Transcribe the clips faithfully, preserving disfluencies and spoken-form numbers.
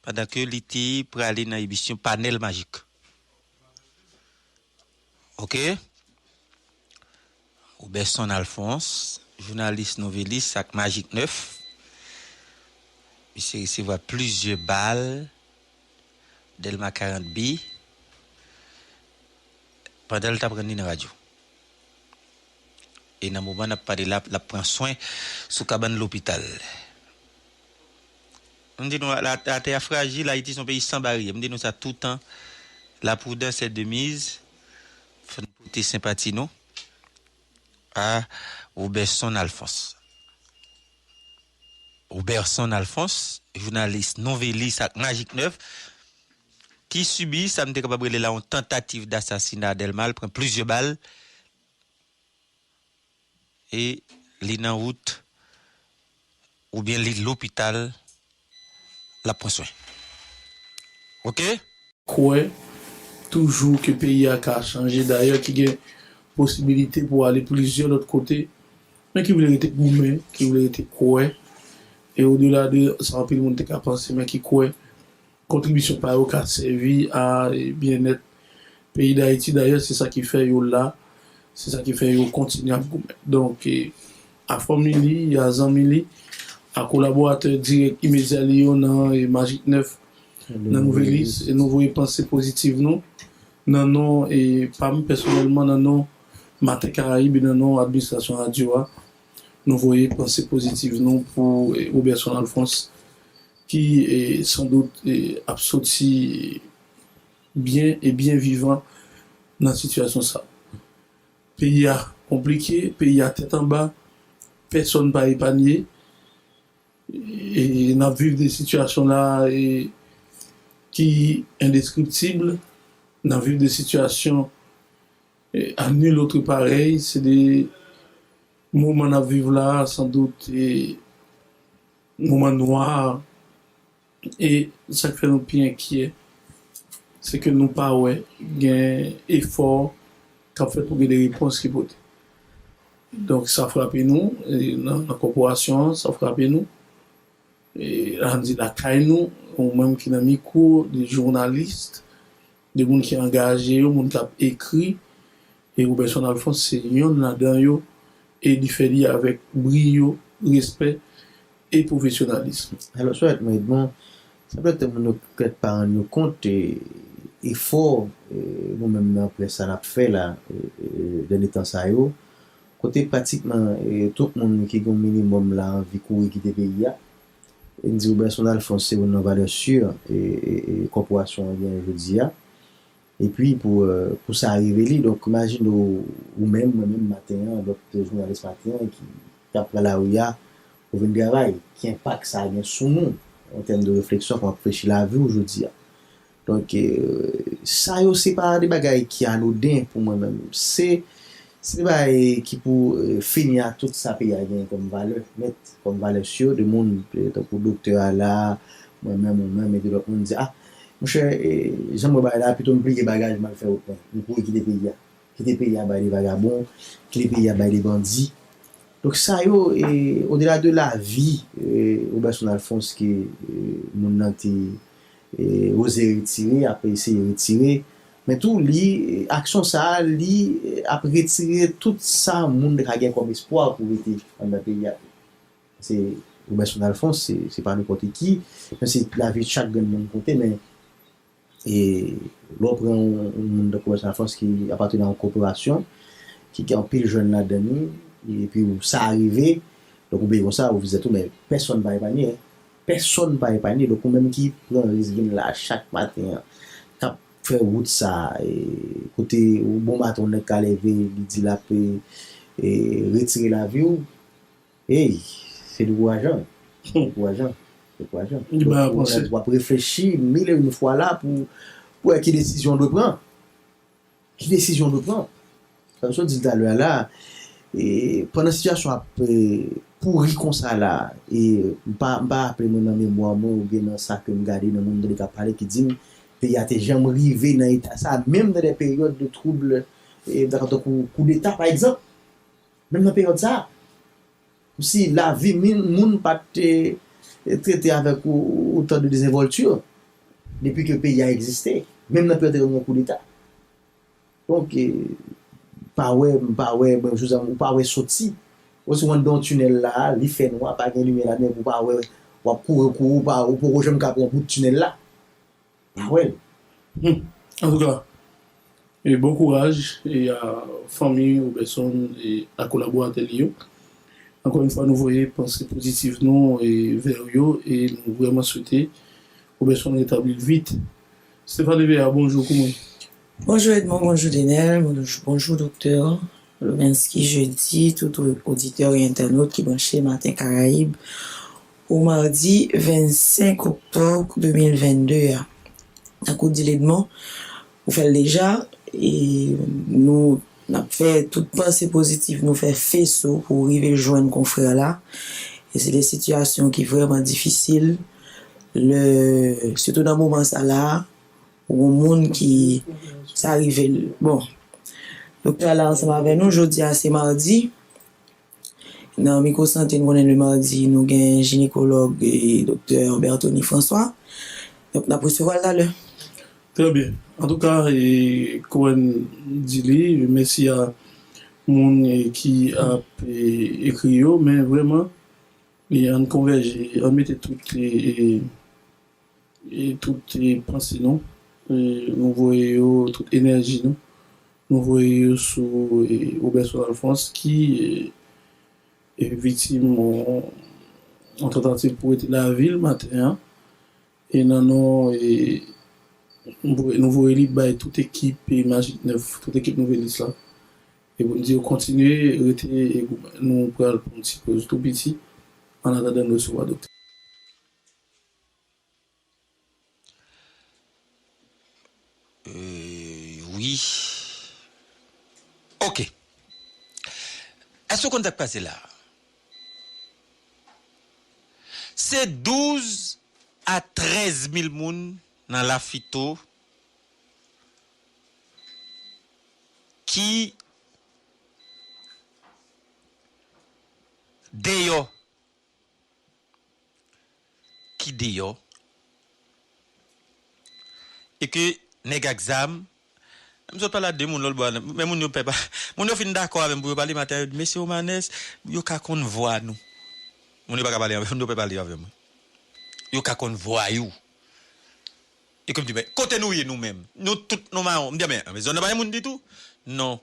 pandan ke li te prale nan emisyon Panèl Majik. Oke? Roberson Alphonse, jounalis nouvelis ak Majik nèf. Misye resevwa plizyè bal, Dèlma karant B, pandan l t ap rann li nan radyo. E nan moman n ap pale la, l ap pran swen sou kabann lopital. M di nou, la, latè a frajil, Ayiti se yon peyi san baryè. M di nou sa toutan, la prudence est de mise. Fò n pote senpati nou a Roberson Alphonse. Roberson Alphonse, jounalis nouvelis ak Majik nèf, ki sibi sa m te kapab rele la yon tantativ dasasina Dèlma, l pran plizyè bal e li nan wout oubyen li lopital, l ap pran swen. Oke? Kwè toujou ke peyi a ka chanje, dayè ki gen posibilite pou ale plizyè lòt kote, men ki vle rete goumen, ki vle rete kwè. E odela de sa anpil moun te ka panse, men ki kwè kontribisyon pa yo ka sèvi a byennèt peyi Dayiti. Dayè, se sa ki fè yo la, se sa ki fè yo kontinye ap goumen. Donk, a fanmi li, a zanmi li, a kolaboratè dirèk imedya li yo nan Majik nèf, nan Nouvelis, nou voye panse pozitiv nou nan non pa m pèsonèlman, nan non Maten Karayib e nan non administrasyon radyo a. Nou voye panse pozitiv nou pou Roberson Alphonse ki sandout ap soti byen e byen vivan nan sitiyasyon sa. Peyi a konplike, peyi a tèt anba, pèsonn pa epanye. E n ap viv de sitiyasyon la ki endeskriptib. N ap viv de sitiyasyon a nul autre pareil. Se de moman n ap viv la, sandout, moman nwa. E sa k fè nou pi enkyè, se ke nou pa wè gen efò k ap fèt pou gen de repons ki pote. Donk, sa frape nou nan kòporasyon an, sa frape nou, ann di lakay nou, ou menm ki nan mikwo, de jounalis, de moun ki angaje yo, moun k ap ekri, e Roberson Alphonse se yonn ladan yo, e li fè li avèk briyo, respè e pwofesyonalis. Alò, Souhait, mwen, bon, sa petèt moun yo petèt pa rann yo kont efò nou menm nan près la n ap fè la, dènye tan sa yo, kote pratikman tout moun ki gen yon minimòm la anvi kouri kite peyi a. E n di Roberson Alphonse se youn nan valè si kòporasyon an genyen jodi a. Epi pou pou sa rive li, donk imajine w, ou menm, mwen menm maten an, lòt jounalis maten an ki k ap pran lari a pou vin travay, ki enpak sa gen sou nou an tèm de refleksyon, kòman w ap reflechi lavi w jodi a. Donk sa yo se pa de bagay ki anoden pou mwen menm. Se se de bagay ki pou fini ak tout sa peyi a genyen kòm valè nèt, kòm valè si, de moun tankou doktè a la, mwen menm, ou menm, epi lòt moun di, a, monchè, jan m wè bagay la, pito m pliye bagaj m al fè wout mwen, m kouri kite peyi a. Kite peyi a bay de vagabon, kite peyi a bay de bandi. Donk sa yo, odela de lavi Roberson Alphonse ke moun nan te oze retire, ap eseye retire, men tou li, aksyon sa a, li ap retire tout sa moun ka gen kòm espwa pou rete anndan peyi a. Se Roberson Alphonse, se pa nenpòt ki, men se lavi chak grenn moun konte, men E lè w pran yon moun tankou Roberson Alphonse ki apateni a yon kòporasyon, ki gen anpil jèn ladan li, epi sa rive, donk ou bliye konsa, ou vizit ou, men pèsonn pa epanye. Pèsonn pa epanye. Donk ou menm ki pran risk vin la chak maten an, k ap fè wout sa, kote yon bon maten yon nèg ka leve, li di l ap retire lavi w, Ey, se dekourajan. Dekourajan. Dekourajan. Li bay a panse. W ap reflechi mil e yon fwa la pou pou wè ki desizyon w dwe pran. Ki desizyon w dwe pran. Sa m sot di l talè a la, pandan sitiyasyon ap pouri konsa la, m pa m pa raple mwen nan memwa mwen oubyen nan sa ke m gade nan moun m tande k ap pale ki di m peyi a te janm rive nan eta sa, menm nan de peryòd de twoub, tankou koudeta pa egzanp. Menm nan peryòd sa a, kòmsi lavi moun pa t trete avèk otan de dezenvòlti. Depi ke peyi a egziste, menm nan peryòd te gen yon koudeta. Donk, eh, pa wè, m pa wè, bon, Jozèf, ou pa wè soti. Ou si w anndan yon tinèl la, li fè nwa, pa gen limyè ladan, ou pa wè, w ap kouri, kouri, ou pa, ou poko janm ka pran bout tinèl la. Pa wè l. Hmm. Antouka, e bon kouraj e a fanmi Roberson e a kolaboratè li yo. Ankò yon fwa, nou voye panse pozitif nou e vè yo e nou vrèman swete Roberson retabli l vit. Stéphane Vea, bonjou, kouman w ye? Bonjou Edmond, bonjou Denel, bonjou, bonjou Doktè Lovensky Jeudi, tout oditè e entènot ki branche Maten Karayib pou madi vennsenk oktòb de mil vennde a. Tankou w di l Edmond, ou fè l deja, e nou n ap fè tout panse pozitif nou fè feso pou rive jwenn konfrè la. E se de sitiyasyon ki vrèman difisil, lè, sitou nan moman sa la, ou gon moun ki sa rive l. Bon, doktè a la ansanm avè nou, jodi a se madi. Nan Mikwo Sante, nou konnen le madi, nou gen jinekològ e doktè Berthony François. Donk, n ap resevwa l talè. Trè byen. Antouka, e, Cohen di li, mèsi a moun e, ki ap e, ekri yo, men vrèman, e, ann konvèje, ann mete tout e, e, e tout e, panse nou, e, nou voye yo, tout enèji nou, nou voye yo sou e, Roberson Alphonse ki e, e, viktim yon, yon tantativ pou rete lavi l maten an. E nan non, e, nou voye li bay tout ekip e, Magik nèf, tout ekip Nouvelis la. E pou n di yo kontinye rete e, nou pral pran yon ti poz tou piti annatandan n resevwa doktè. Euh, wi. Ok. Èske w konn sa k pase la? Se douz a trèz mil moun nan Lafito ki deyò, ki deyò, e ke nèg ak zam, m sot pale a de moun lòt bò a, men moun yo pè pa, moun yo fin dakò avè m pou yo pale maten an, yo di, mesye Romanes, yo ka konn vwa nou. Moun yo pa ka pale avè m, moun yo pè pale avè m. Yo ka konn vwa yo. E ke m di, men, kote nou ye nou menm? Nou tout nou mawon. M di, men, men zòn nan pa gen moun ditou? Non.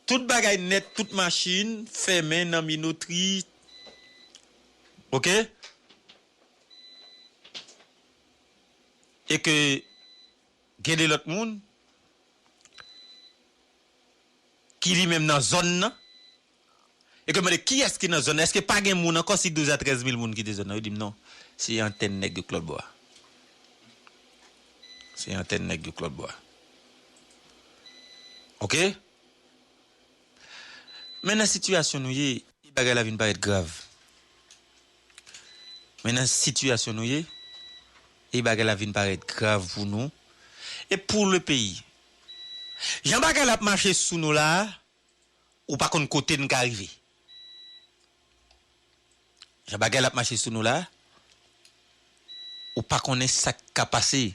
Tout bagay nèt, tout machin fèmen nan minotri. Ok? E ke gen de lòt moun ki li menm nan zòn nan. E ke m mande kiyès ki nan zòn nan, èske pa gen moun ankò si douz a trèz mil moun kite zòn nan? Yo di m non, se antèn nèg yo k lòt bò a. Se antèn nèg yo k lòt bò a. Ok? Men nan sitiyasyon nou ye, e bagay la vin parèt grav. Men nan sitiyasyon nou ye, e bagay la vin parèt grav pou nou e pou le peyi. Jan bagay la ap mache sou nou la a, ou pa konn kote n ka rive. Jan bagay la ap mache sou nou la, ou pa konnen sa k ka pase.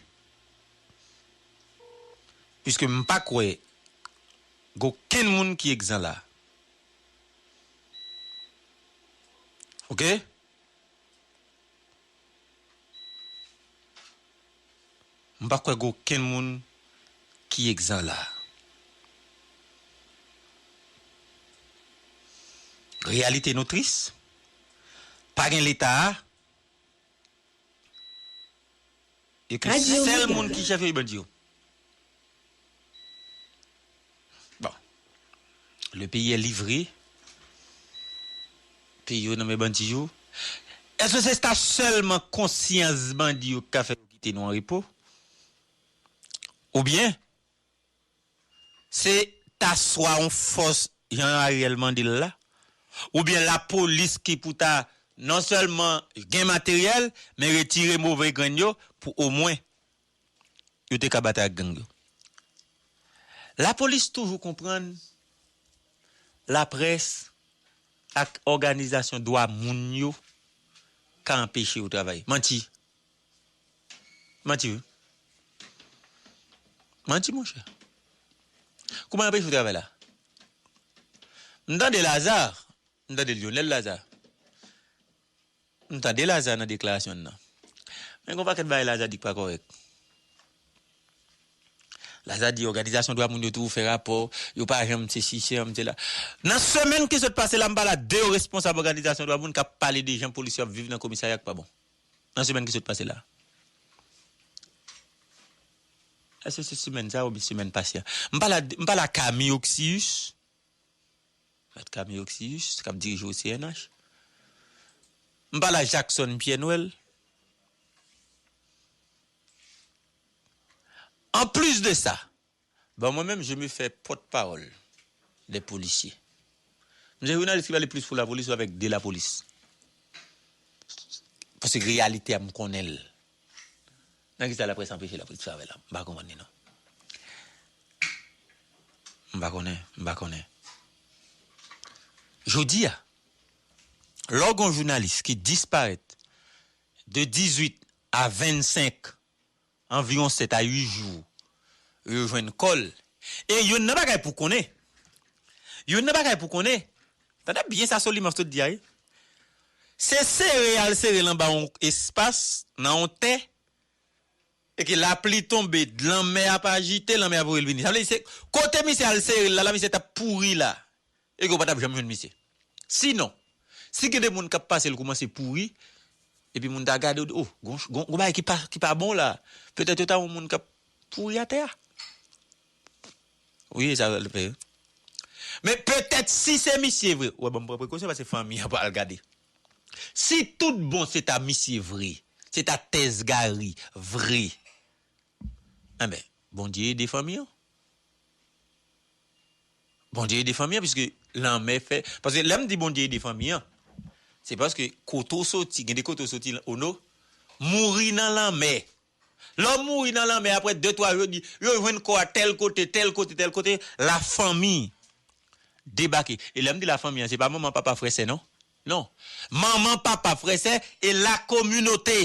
Piske m pa kwè gen okenn moun ki egzan la. Ok? M pa kwè gen okenn moun ki egzan la. Reyalite nou tris. Pa gen Leta a. E ke sèl moun ki chèf yo, bandi yo. Bon. Le pays est livré. Peyi yo nan men bandi yo. Èske se ta sèlman konsyans bandi yo ki ka fè yo kite nou an repo? Oubyen, se ta swa yon fòs jan Ariel mande l la, oubyen lapolis ki pou ta non sèlman gen materyèl, men retire move grenn yo pou omwen yo te ka batay ak gang yo. Lapolis toujou konprann laprès ak òganizasyon dwa moun yo ka anpeche yo travay. Manti. Manti wi. Manti, monchè. Kouman y anpeche w travay la? M tande Lazare, m tande Lionel Lazare. M tande Lazare nan deklarasyon l nan. Men gen yon pakèt bagay Lazare di k pa kòrèk. Lazare di òganizasyon dwa moun yo toujou fè rapò, yo pa janm se si, se janm se la. Nan semèn ki sot pase la, m pale a de responsab òganizasyon dwa moun k ap pale de jan polisye ap viv nan komisarya k pa bon. Nan semèn ki sot pase la. Èske se semèn sa a oubyen semèn pase a? M pale a, m pale a Camille Oxius. Mèt Camille Oxius, k ap dirije O C N H. M pale a Jackson Pierre Noël. Anplis de sa, bon, mwen menm, je me fais porte-parole des policiers. M se jounalis ki pale plis pou lapolis ou avèk de lapolis. Paske reyalite a, m konnen l. Nan ki sa laprès anpeche lapolis travay la? M pa konprann li non. M pa konnen, m pa konnen. Jodi a, lè w gen yon jounalis ki disparèt de dizuit a vennsenk, anviwon sèt a uit jou, yo jwenn kò l. E youn nan bagay pou konnen, youn nan bagay pou konnen, tande byen sa Solimans sot di a, wi. Se sere y al sere l anba yon espas, nan yon tè, e ke lapli tonbe, lanmè ap ajite, lanmè ap voye l vini. Sa vle di se kote misye al sere l la, la misye t ap pouri la. E ke w pa t ap janm jwenn misye. Sinon, si gen de moun k ap pase l koumanse pouri, epi moun ta gade, yo di, oh, gon, gon, gon bagay ki pa, ki pa bon la. Petèt yo ta wè yon moun k ap pouri atè a. Wi, e sa l fè. Men petèt si se misye vre, w wè, ban m pran prekosyon paske fanmi an pral gade. Si tout bon se ta misye vre, se ta tèz Gary vre, enben, Bondye ede fanmi an. Bondye ede fanmi an, piske lanmè fè, paske lè m di Bondye ede fanmi an, se paske kote w soti, gen de kote w soti, Ono, mouri nan lanmè. Lè w mouri nan lanmè, apre de, twa jou, yo di, yo jwenn kò a tèl kote, tèl kote, tèl kote, lafanmi debake. E lè m di lafanmi an, se pa manman, papa, frè, sè, non. Non. Manman, papa, frè, sè, e lakominote.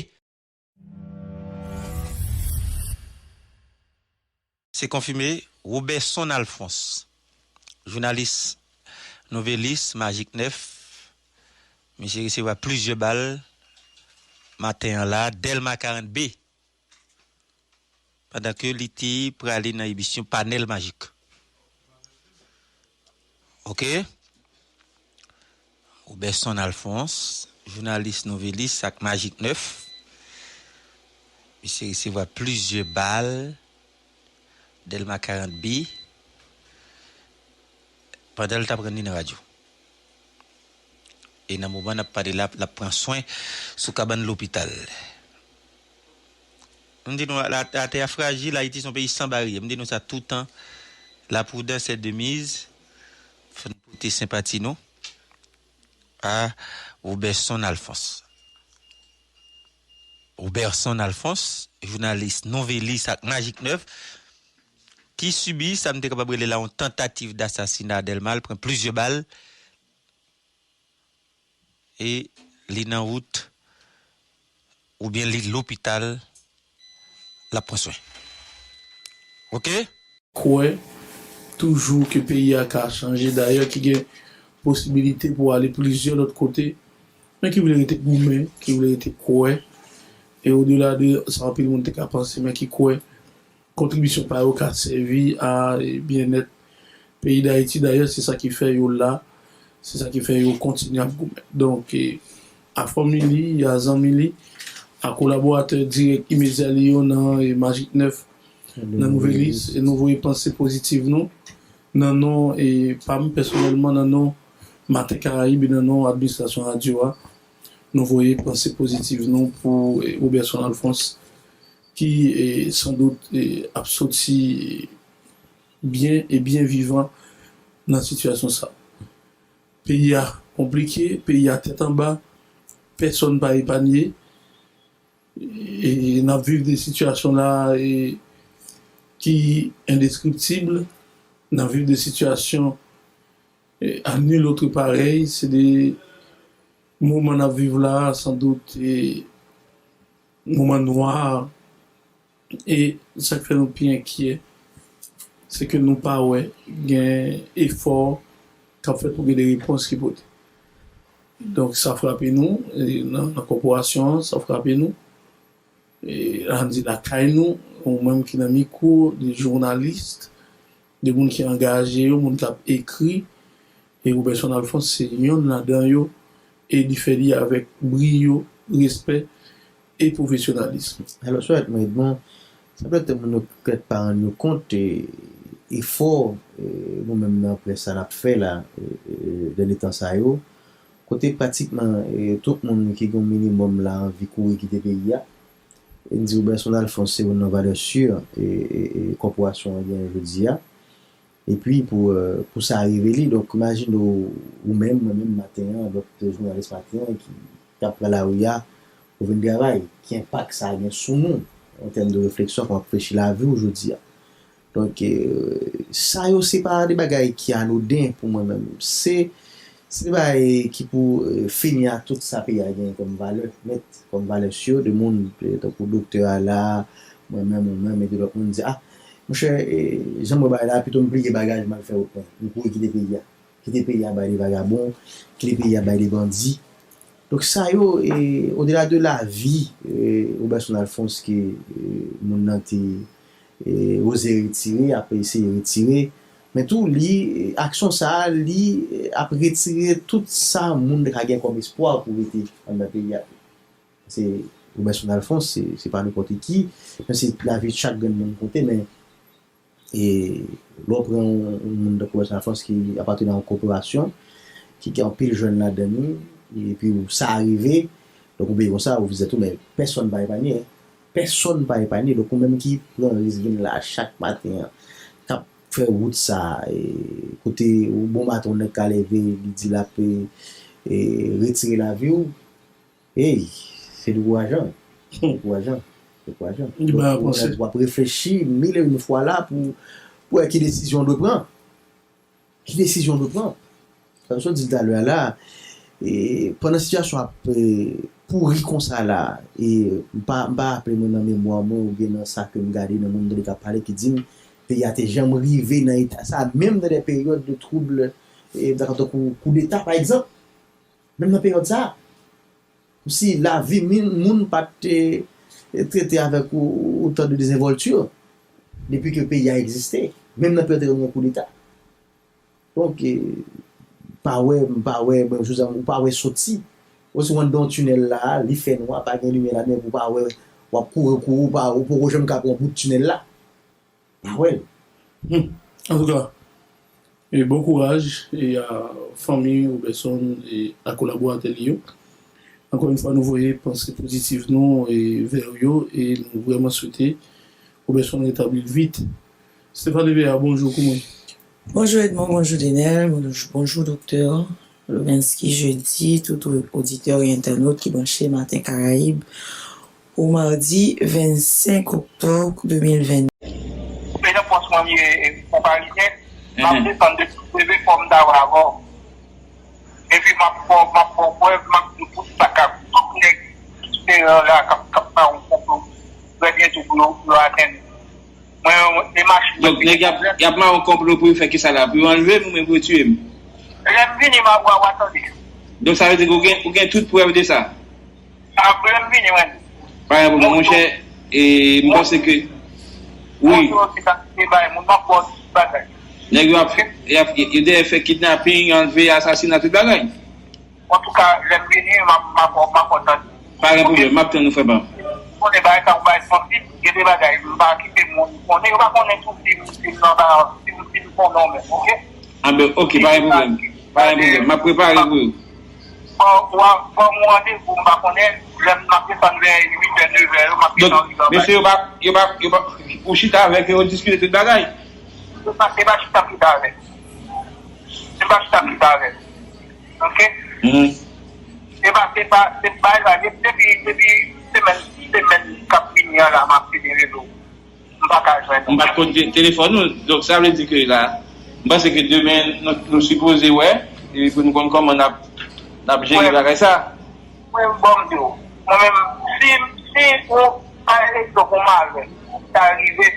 Se konfime, Roberson Alphonse, jounalis, nouvelis, Magik nèf, misye resevwa plizyè bal maten an la, Dèlma karant B, pandan ke li te prale nan emisyon Panèl Majik. Oke? Roberson Alphonse, jounalis, nouvelis ak Magik nèf. Misye resevwa plizyè bal Dèlma karant B pandan l t ap rann li nan radyo. E nan moman n ap pale la, l ap pran swen sou kabann lopital. M di nou, la, latè a frajil, Ayiti se yon peyi san baryè. M di nou sa toutan, la prudence est de mise. Fò n pote senpati nou a Roberson Alphonse. Roberson Alphonse, jounalis, nouvelis ak Magik nèf, ki sibi sa m te kapab rele la yon tantativ dasasina a Dèlma, l pran plizyè bal, e li nan wout, oubyen li lopital, l ap pran swen. Oke? Kwè toujou ke peyi a ka chanje, dayè ki gen posibilite pou ale plizyè lòt kote, men ki vle rete goumen, ki vle rete kwè, e odela de sa anpil moun te ka panse, men ki kwè kontribisyon pa yo ka sèvi a, e, byennèt peyi Dayiti. Dayè, se sa ki fè yo la, se sa ki fè yo kontinye ap goumen. Donk, e, a fanmi li, a zanmi li, a kolaboratè dirèk imedya li yo nan, e, Magik nèf, nan Nouvelis, e nou voye panse pozitiv nou, nan non, e, pa m pèsonèlman, nan non Maten Karayib, e nan non administrasyon radyo a, nou voye panse pozitiv nou pou, e, Roberson Alphonse, ki, e, sandout, e, ap soti byen e byen vivan nan sitiyasyon sa. Peyi a konplike, peyi a tèt anba, pèsonn pa epanye. E n ap viv de sitiyasyon la, e, ki endeskriptib. N ap viv de sitiyasyon, e, à nul autre pareil. Se de moman n ap viv la, sandout, e, moman nwa. E sa k fè nou pi enkyè, se ke nou pa wè gen efò k ap fèt pou gen de repons ki pote. Donk, sa frape nou, e, nan, nan kòporasyon an, sa frape nou. E, ann di lakay nou, ou menm ki nan mikwo, de jounalis, de moun ki angaje yo, moun k ap ekri, e Roberson Alphonse se yonn ladan yo, e li fè li avèk briyo, respè e pwofesyonalis. Alò, sou Edmond, Edmond, sa pètèt moun yo pètèt pa rann yo kont, e, efò, e, nou menm nan près sa n ap fè la, e, e, dènye tan sa yo, kote pratikman, e, tout moun ki gen yon minimòm la anvi kouri kite peyi a. E m di Roberson Alphonse se youn nan valè si, e, e, e, kòporasyon an genyen jodi a. Epi pou, e, pou sa rive li, donk imajine w, ou menm, mwen menm maten an, lòt jounalis maten an ki, ki ap pran lari a pou vin travay, ki enpak sa gen sou nou, an tèm de refleksyon, kòman w ap reflechi lavi w jodi a. Donk, e, sa yo se pa de bagay ki anoden pou mwen menm. Se, se de bagay ki pou, e, fini ak tout sa peyi a genyen kòm valè, nèt, kòm valè si, de moun, e, tankou doktè a la, mwen menm, ou menm, e de lòt moun di, a, monchè, e, jan m wè bagay la, pito m pliye bagaj, m al fè wout mwen. M kouri kite peyi a. Kite peyi a bay de vagabon, kite peyi a bay de bandi. Donk sa yo, e, odela de lavi, e, Roberson Alphonse ke, e, moun nan te, e, oze retire, ap eseye retire. Men tou, li, e, aksyon sa a, li, e, ap retire tout sa moun te ka gen kòm espwa pou mete anndan peyi a. Se Roberson Alphonse, se, se pa nenpòt ki, men se lavi chak grenn moun konte, men E lè w pran yon, yon moun tankou Weston Alphonse ki apateni a yon kòporasyon, ki gen anpil jèn ladan li, epi w, sa rive, donk ou bliye konsa, ou vizye tou, men pèsonn pa epanye, pèsonn pa epanye. Donk ou menm ki pran risk vin la chak maten an, k ap fè wout sa, e, kote yon bon maten yon nèg ka leve, li di l ap, e, e, retire lavi w, Ey, se dekourajan. Dekourajan. Dekourajan. Li bay a panse. Donk, w ap reflechi mil e yon fwa la pou, pou wè ki desizyon w dwe pran. Ki desizyon w dwe pran. Sa m sot di l talè a la, e, pandan sitiyasyon ap, e, pouri konsa la, e, m pa, m pa raple mwen nan memwa mwen oubyen nan sa ke m gade nan moun tande k ap pale ki di m, peyi a te janm rive nan eta sa, menm nan de peryòd de trouble, e, tankou koudeta, pa egzanp. Menm nan peryòd sa a, kòmsi lavi min-, moun pa t, e, trete avèk o-, otan de dezenvòlti depi ke peyi a egziste, menm nan peryòd te gen koudeta. Donk, e, pa wè, m pa wè, bon, jodi a, ou pa wè soti. Ou si w anndan yon tinèl la, li fè nwa, pa gen limyè ladan, epi ou pa wè, w ap kouri, kouri, ou pa, ou poko janm ka pran bout tinèl la. Pa wè l. Hmm. Antouka, e bon kouraj e a fanmi Roberson e a kolaboratè li yo. Ankò yon fwa, nou voye panse pozitif nou e vè yo e nou vrèman swete Roberson retabli l vit. Stéphane Vea, bonjou, kouman w ye? Bonjou Edmond, bonjou Denel, bonjou, bonjou doktè Lovenski Jeudi, tout o-, oditè e entènot ki branche Maten Karayib pou madi vennsenk oktòb de mil venn. Se nan pòs mwen m ye, e, konparizyen, m ap desann de leve fò m ta wè avè w. Epi m ap fè w, m ap fè w prèv, m ap di w tout sa k ap, tout nèg ki te la k ap, k ap mare yon konplo trè byento pou yo, pou yo atenn ou. Mwen, se machin mwen. Donk, nèg y ap, y ap mare yon konplo pou yo fè kisa la? Pou yo anlve m oubyen pou yo tiye m? Lè m vini, m a, w a, w a tande. Donk, sa vle di ke ou gen, ou gen tout prèv de sa? Apre m vini, mwen. Pa gen pwoblèm, monchè, e, m panse ke, wi. Monchè, osi, sa se bay moun nan pòs bagay. Nèg yo ap, y ap, yo dèyè fè kidnaping, anlve, asasina, tout bagay. Antouka, lè m vini, m ap, m ap, m ap kontan. Pa gen pwoblèm, m ap tann ou, frè pa m. Konnen bagay sa, yon bagay sansib, gen de bagay, m pa kite moun konnen, yo pa konnen tou si m, si m nan, si m, si m konnen w menm, oke? A ben, oke, pa gen pwoblèm. Pa gen pwoblèm, m ap prepare pou ou. Fò, fò, fò m randevou, m pa konnen, lè m ap desann vè uit è, nèf è, yo, m ap desann rive anba. Mesye yo pa, yo pa, yo pa, ou chita avèk yo, yo diskite tout bagay? Se pa, se pa chita m chita avèk. Se pa chita m chita avèk. Oke? Mhm. Se pa, se pa, se pa, se pa, depi, depi semèn, semèn k ap vini an la, m ap tene rezo. M pa ka jwenn ou. M pa t konn te-, telefòn ou. Donk, sa vle di ke la, m panse ke demen, nou, nou sipoze wè, epi pou nou konn kòman n ap, n ap jere bagay sa. Mwen, bon, m di w, mwen menm, si, si ou, pa egzanp, yon malè ta rive,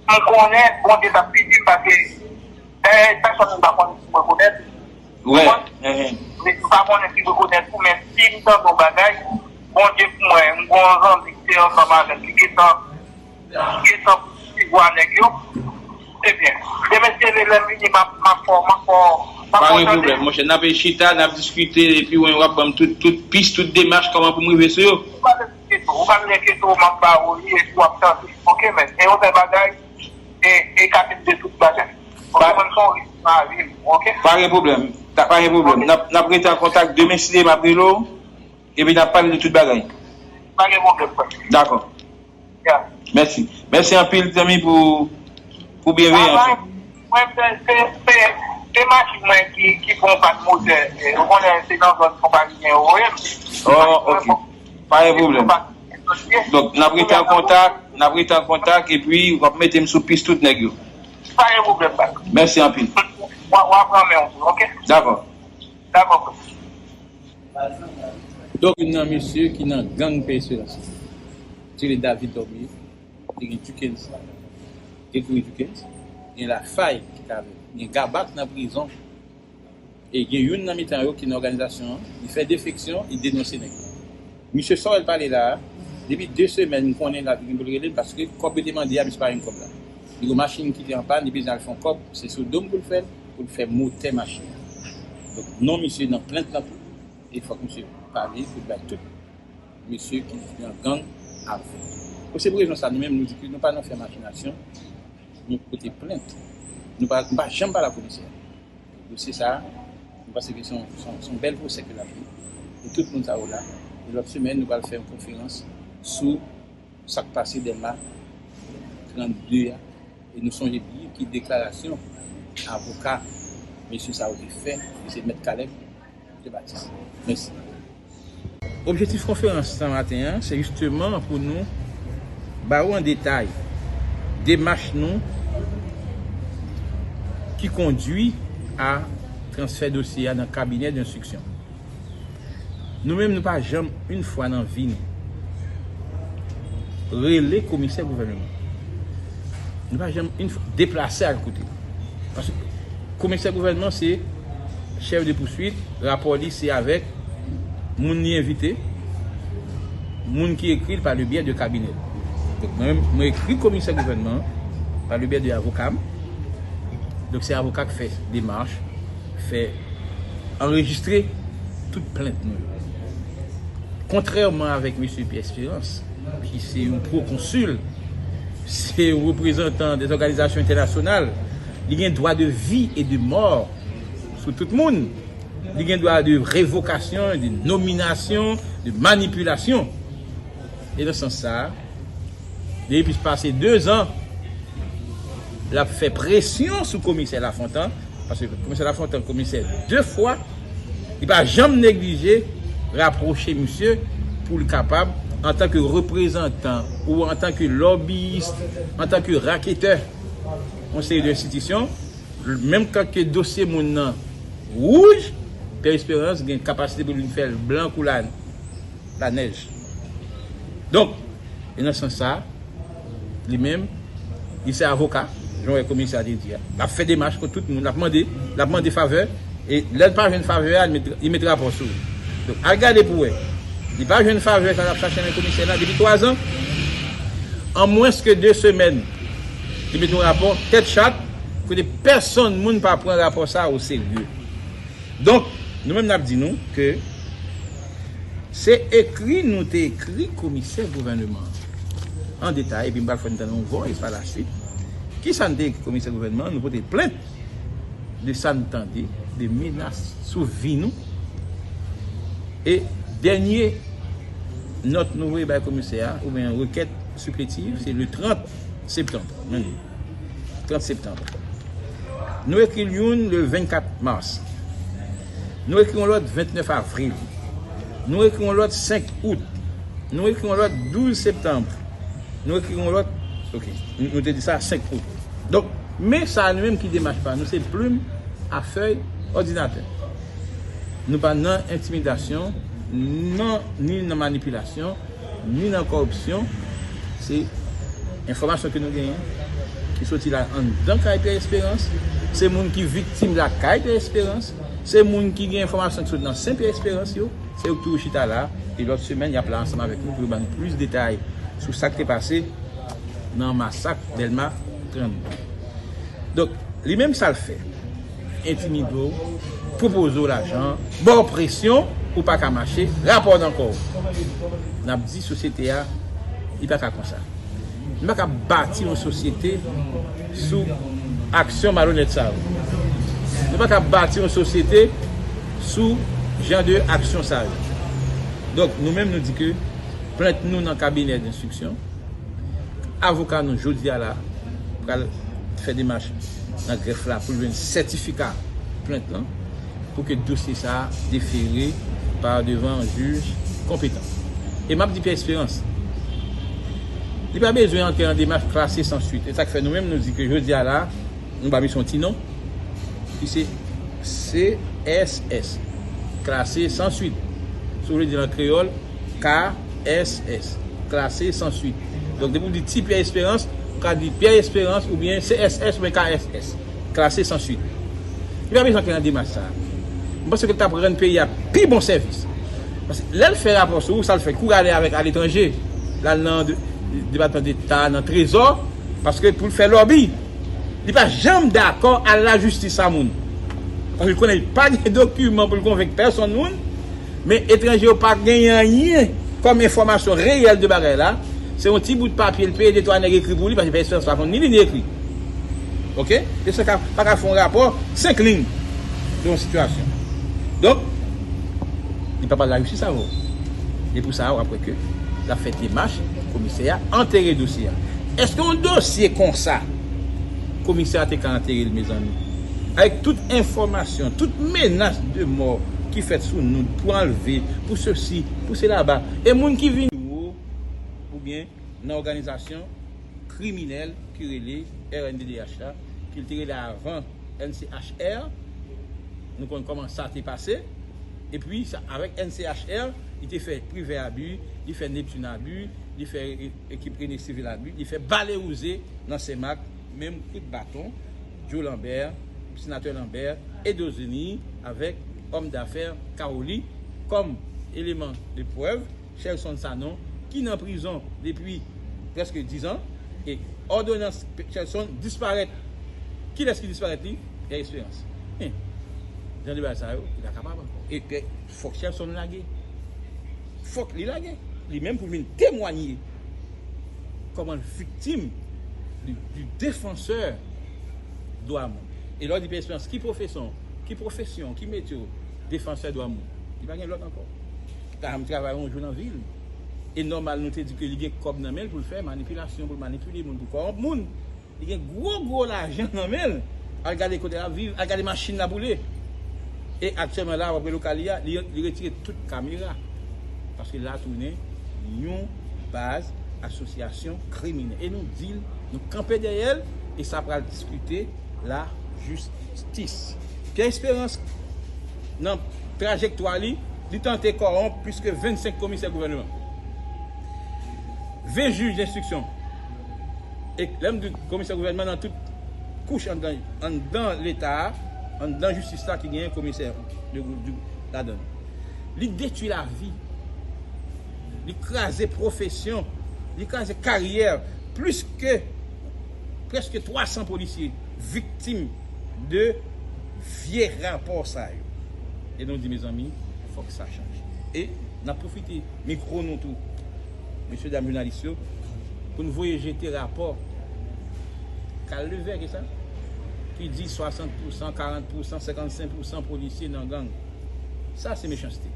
M konnen Bondye t ap pini m paske dayè pèsonn pa konn si m rekonèt. Wi. Konprann? Enhen. M pa konnen si m rekonèt ou, men si m tande yon bagay, Bondye pou mwen, m gen yon zanmi ki te ansanm avè m, ki gentan, gentan sivwa nèg yo. Ebyen, demen si Dye vle, lè m vini, m ap, m ap fè w, m ap fè w, m ap fè w tande. Pa gen pwoblèm, monchè. N ap chita, n ap diskite, epi w ap ban m tout, tout pis, tout demach, kòman pou m rive sou yo. Ou pa bezwen enkyete w, ou pa bezwen enkyete w, m ap ba ou li, epi w ap tande. Oke, men, e yon sèl bagay, e, e ka de tout bagay. Oke, mwen, se yon risk nan lavi m, oke? Pa gen pwoblèm. Ta, pa gen pwoblèm. Oke. N ap, n ap rete an kontak. Demen, si Dye vle, m ap rele w. Epi n ap pale de tout bagay. Pa gen pwoblèm, frè. Dakò. Ya. Mèsi. Mèsi anpil, zanmi, pou, pou byenveyans ou. Mwen, se, se, se, se machin mwen ki, ki pran yon pat motè. E, ou konnen, se nan zòn Fon Parizyen yo voye m. Oh, oke. Pa gen pwoblèm. Donk, n ap rete an kontak, n ap rete an kontak, epi w ap mete m sou pis tout nèg yo. Pa gen pwoblèm, bak. Mèsi anpil. W a, w a pran men w tou, oke? Dakò. Dakò, frè. Donk, youn nan mesye ki nan gang Pè Esperans, se le David Dormier, te gen Duckens, Gregory Duckens, gen Lafay ki t avè l, gen Gabac nan prizon, e gen youn nan mitan yo ki nan òganizasyon an, li fè defeksyon, li denonse nèg la. Misye sa w wè l pale la a, depi de semèn m konnen l ap gen pou l rele l paske kòb yo te mande a, misye pa jwenn kòb la. Li gen yon machin ki te an pàn, li bezwen al fè yon kòb, se sou do m pou l fè l, pou l fè motè machin nan. Donk, non misye nan plent lan tou. E fòk misye pale pou l bay tout mesye ki nan gang avè l. Pou se pou rezon sa, nou menm, nou di ke nou pa nan fè majinasyon, nou pote plent. Nou pa, nou pa janm pale ak komisè. Dosye sa a, nou panse ke se yon, se yon, se yon bèl pwosè ke l ap gen pou tout moun sa yo la. E lòt semèn, nou pral fè yon konferans sou sa k pase Dèlma trannde a. E nou sonje byen ki deklarasyon avoka mesye sa yo te fè, mesye Mèt Caleb Jean-Baptiste. Mèsi. Objektif konferans sa maten an, se jisteman pou nou ba ou an detay demach nou ki kondui a transfè dosye a nan kabinè denstriksyon. Nou menm, nou pa janm, yon fwa nan vi nou, rele komisè gouvènman. Nou pa janm, yon fwa, deplase al kote l. Paske komisè gouvènman se chèf de pouswit, rapò li se avèk moun li envite, moun ki ekri l pa le byè de kabinè l. Donk, mwen menm, mwen ekri komisè gouvènman pa le byè de avoka m. Donk, se avoka k fè demach, fè anrejistre tout plent nou yo. Kontrèman avèk mesye Pierre Espérance, ki se yon pwokonsil, se yon reprezantan de òganizasyon entènasyonal, li gen dwa de vi e de mò sou tout moun. Li gen dwa de revokasyon, de nominasyon, de manipilasyon. E nan sans sa a, depi plis pase de zan, l ap fè presyon sou komisè Lafontan, paske komisè Lafontan komisè de fwa, li pa janm neglije rapwoche misye pou l kapab, antanke reprezantan ou antanke lòbiyis, antanke raketè yon seri de enstitisyon, menm kan ke dosye moun nan wouj, Pierre Espérance gen kapasite pou l vin fè l blan kou la, lanèj. Donk, e nan sans sa, li menm, li se avoka, jan w wè komisè a te di a. L ap fè demach kont tout moun, l ap mande, l ap mande favè, e lè l pa jwenn favè a, li met, li met rapò sou li. Donk, al gade pou w wè. Li pa jwenn favè sa l ap chache nan komisè la depi twa zan. An mwens ke de semèn, li met yon rapò tèt chat, kote pèsonn moun pa pran rapò sa a o serye. Donk, nou menm n ap di nou ke se ekri nou te ekri komisè gouvènman an detay, epi m pral fè n tande yon vòy pa laswit. Kisa n te ekri komisè gouvènman an? Nou pote plent de sa n tande, de menas sou vi nou. E dènye nòt nou voye bay komisè a, oubyen rekèt sipletiv, se le trant septanm. Men li. Trant septanm. Nou ekri l youn le vennkat mas. Nou ekri yon lòt vennèf avril. Nou ekri yon lòt senk out. Nou ekri yon lòt douz septanm. Nou ekri yon lòt, ok, nou, nou te di sa senk out. Donk, men sa nou menm ki demach pa nou, se plim a fèy, òdinatè. Nou pa nan entimidasyon, nan, ni nan manipilasyon, ni nan kòripsyon. Se enfòmasyon ke nou genyen. Li soti la anndan kay Pierre Espérance. Se moun ki viktim lakay Pierre Espérance. Se moun ki gen enfòmasyon ki sot nan sen Pierre Espérance yo. Se yo ki toujou chita la. E lòt semèn, y ap la ansanm avèk nou pou yo ban nou plis detay sou sa k te pase nan masak Dèlma trannde. Donk, li menm sa l fè, entimide w, pwopoze w lajan, ba w presyon, ou pa ka mache, rapò nan kò w. N ap di sosyete a, li pa ka konsa. Nou pa ka bati yon sosyete sou aksyon malonèt sa yo. Nou pa ka bati yon sosyete sou jan de aksyon sa yo. Donk, nou menm, nou di ke plent nou nan kabinè denstriksyon. Avoka nou, jodi a la, pral fè demach nan grèf la pou l jwenn sètifika plent lan, pou ke dosye sa a defere pa devan jij konpetan. E m ap di Pierre Espérance, li pa bezwen antre nan demach klase san suit. E sa k fè nou menm, nou di ke jodi a la, nou ba misye yon ti non, ki se C S S, klase san suit. Si w vle di l an kreyòl, K S S, klase san suit. Donk, depi w di ti Pierre Espérance, ou ka di Pierre Espérance oubyen C S S oubyen K S S, klase san suit. Li pa bezwen antre nan demach sa a. M panse ke l t ap rann peyi a pi bon sèvis. Paske lè l fè rapò sou ou, sa l fè, kou l ale avèk aletranje, l al nan de-, Depatman Deta, nan Trezò, paske pou l fè lòbi. Li pa janm dakò al lajistis a moun. Paske l konnen li pa gen dokiman pou l konvenk pèsonn moun, men etranje yo pa gen anyen kòm enfòmasyon reyèl de bagay la. Se yon ti bout papye l peye de twa nèg ekri pou li, paske Pierre Espérance pa konn ni li ni ekri. Oke? E sa ka, pa ka fè yon rapò senk liy de yon sitiyasyon. Donk, li pa pral lajistis avè w. E pou sa, w ap wè ke l ap fè demach, komisè a antere dosye a. Èske yon dosye konsa, komisè a te ka antere l, mezanmi? Avèk tout enfòmasyon, tout menas de mò ki fèt sou nou, pou anlve, pou sesi, pou selaba. E moun ki vin oubyen nan òganizasyon kriminèl ki rele R N D D H la, ki l te rele avan N C H R. Nou konn kòman sa te pase. Epi, sa, avèk N C H R, li te fè Privè abi, li fè Neptune abi, li fè e-, ekip Rene Civil abi, li fè Bale Wouze nan Senmak, menm kout baton, Joe Lambert, senatè Lambert, Edo Zeni, avèk òm dafè Caroli kòm eleman de prèv. Shelson Sanon, ki nan prizon depi prèske diz an, e òdonans Shelson disparèt. Kilès ki disparèt li? Pierre Espérance. Hen. Jan de bagay sa yo, li pa kapab ankò. E Pierre, fòk Shelson lage. Fòk li lage. Li menm pou vin temwanye kòman l viktim du, du défenseur dwa moun. E lè w di Pierre Espérance, ki pwofesyon, ki pwofesyon, ki metye w? Defansè dwa moun. Li pa gen lòt ankò. Li pa janm travay yon jou nan vi l. E nòmal, nou te di ke li gen kòb nan men l pou l fè manipilasyon, pou l manipile moun, pou l kòwonp moun. Li gen gwo, gwo lajan nan men l. Al gade kote l ap viv, al gade machin l ap woule. E aktyèlman la, w ap wè lokal li a, li, li retire tout kamera. Paske la tounen yon baz asosyasyon kriminèl. E nou di l, nou kanpe dèyè l, e sa pral diskite lajistis. Pierre Espérance, nan trajektwa li, li tante kòwonp plis ke vennsenk komisè gouvènman. Ven jij denstriksyon. E lè m di komisè gouvènman, nan tout kouch anndan, anndan Leta a, anndan jistis la ki genyen komisè de, de, ladan l. Li detwi lavi. Li kraze pwofesyon. Li kraze karyè plis ke prèske twa san polisye viktim de vye rapò sa yo. E nou di, mezanmi, fòk sa chanje. E n ap pwofite mikwo nou tou, mesye dam jounalis yo, pou n voye jete rapò Carl Levesque, e sa? Ki di swasant pousan, karant pousan, senkannsenk pousan polisye nan gang. Sa se mechanste.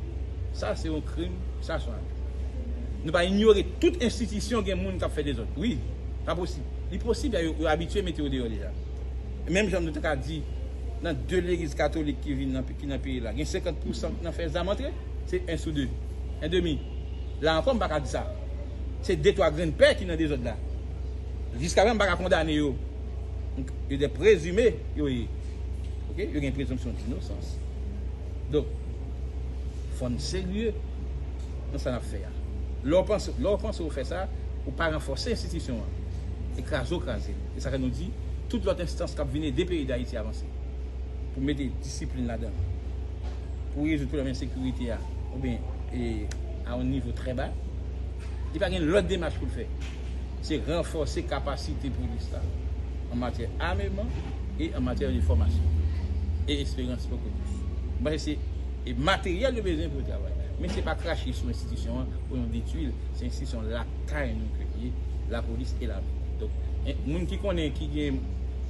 Sa se yon krim, sa se yon abi. Nou pa inyore tout enstitisyon gen moun k ap fè dezòd. Wi, pa posib. Li posib, yo, yo abitye mete yo deyò deja. Menm jan nou te ka di, nan de legliz katolik ki vin nan, ki nan peyi la, gen senkant pousan nan fè zam antre, se en sou de, en demi. La ankò, m pa ka di sa. Se de twa grenn pè ki nan dezòd la. Jiskaprezan, m pa ka kondane yo. Yo de prezime, yo ye. Oke? Yo gen prezonpsyon dinosans. Donk, fò n serye nan sa n ap fè a. Lè w panse, lè w panse w fè sa, ou pa ranfòse enstitisyon an. E kraze w kraze l. E sa fè nou di, tout lòt enstans k ap vin ede peyi Dayiti avanse, pou mete disiplin ladan l, pou rezoud pwoblèm ensekirite a, oubyen e, a yon nivo trè ba, li pa gen lòt demach pou l fè. Se ranfòse kapasite polis la an matyè ameman e an matyè de fòmasyon e esperans pou kote. Mwen panse se e materyèl yo bezwen pou yo travay. Men se pa krache sou enstitisyon an pou nou detwi l. Se enstitisyon lakay nou ke l ye, lapolis e lame. Donk, en, moun ki konnen, ki gen,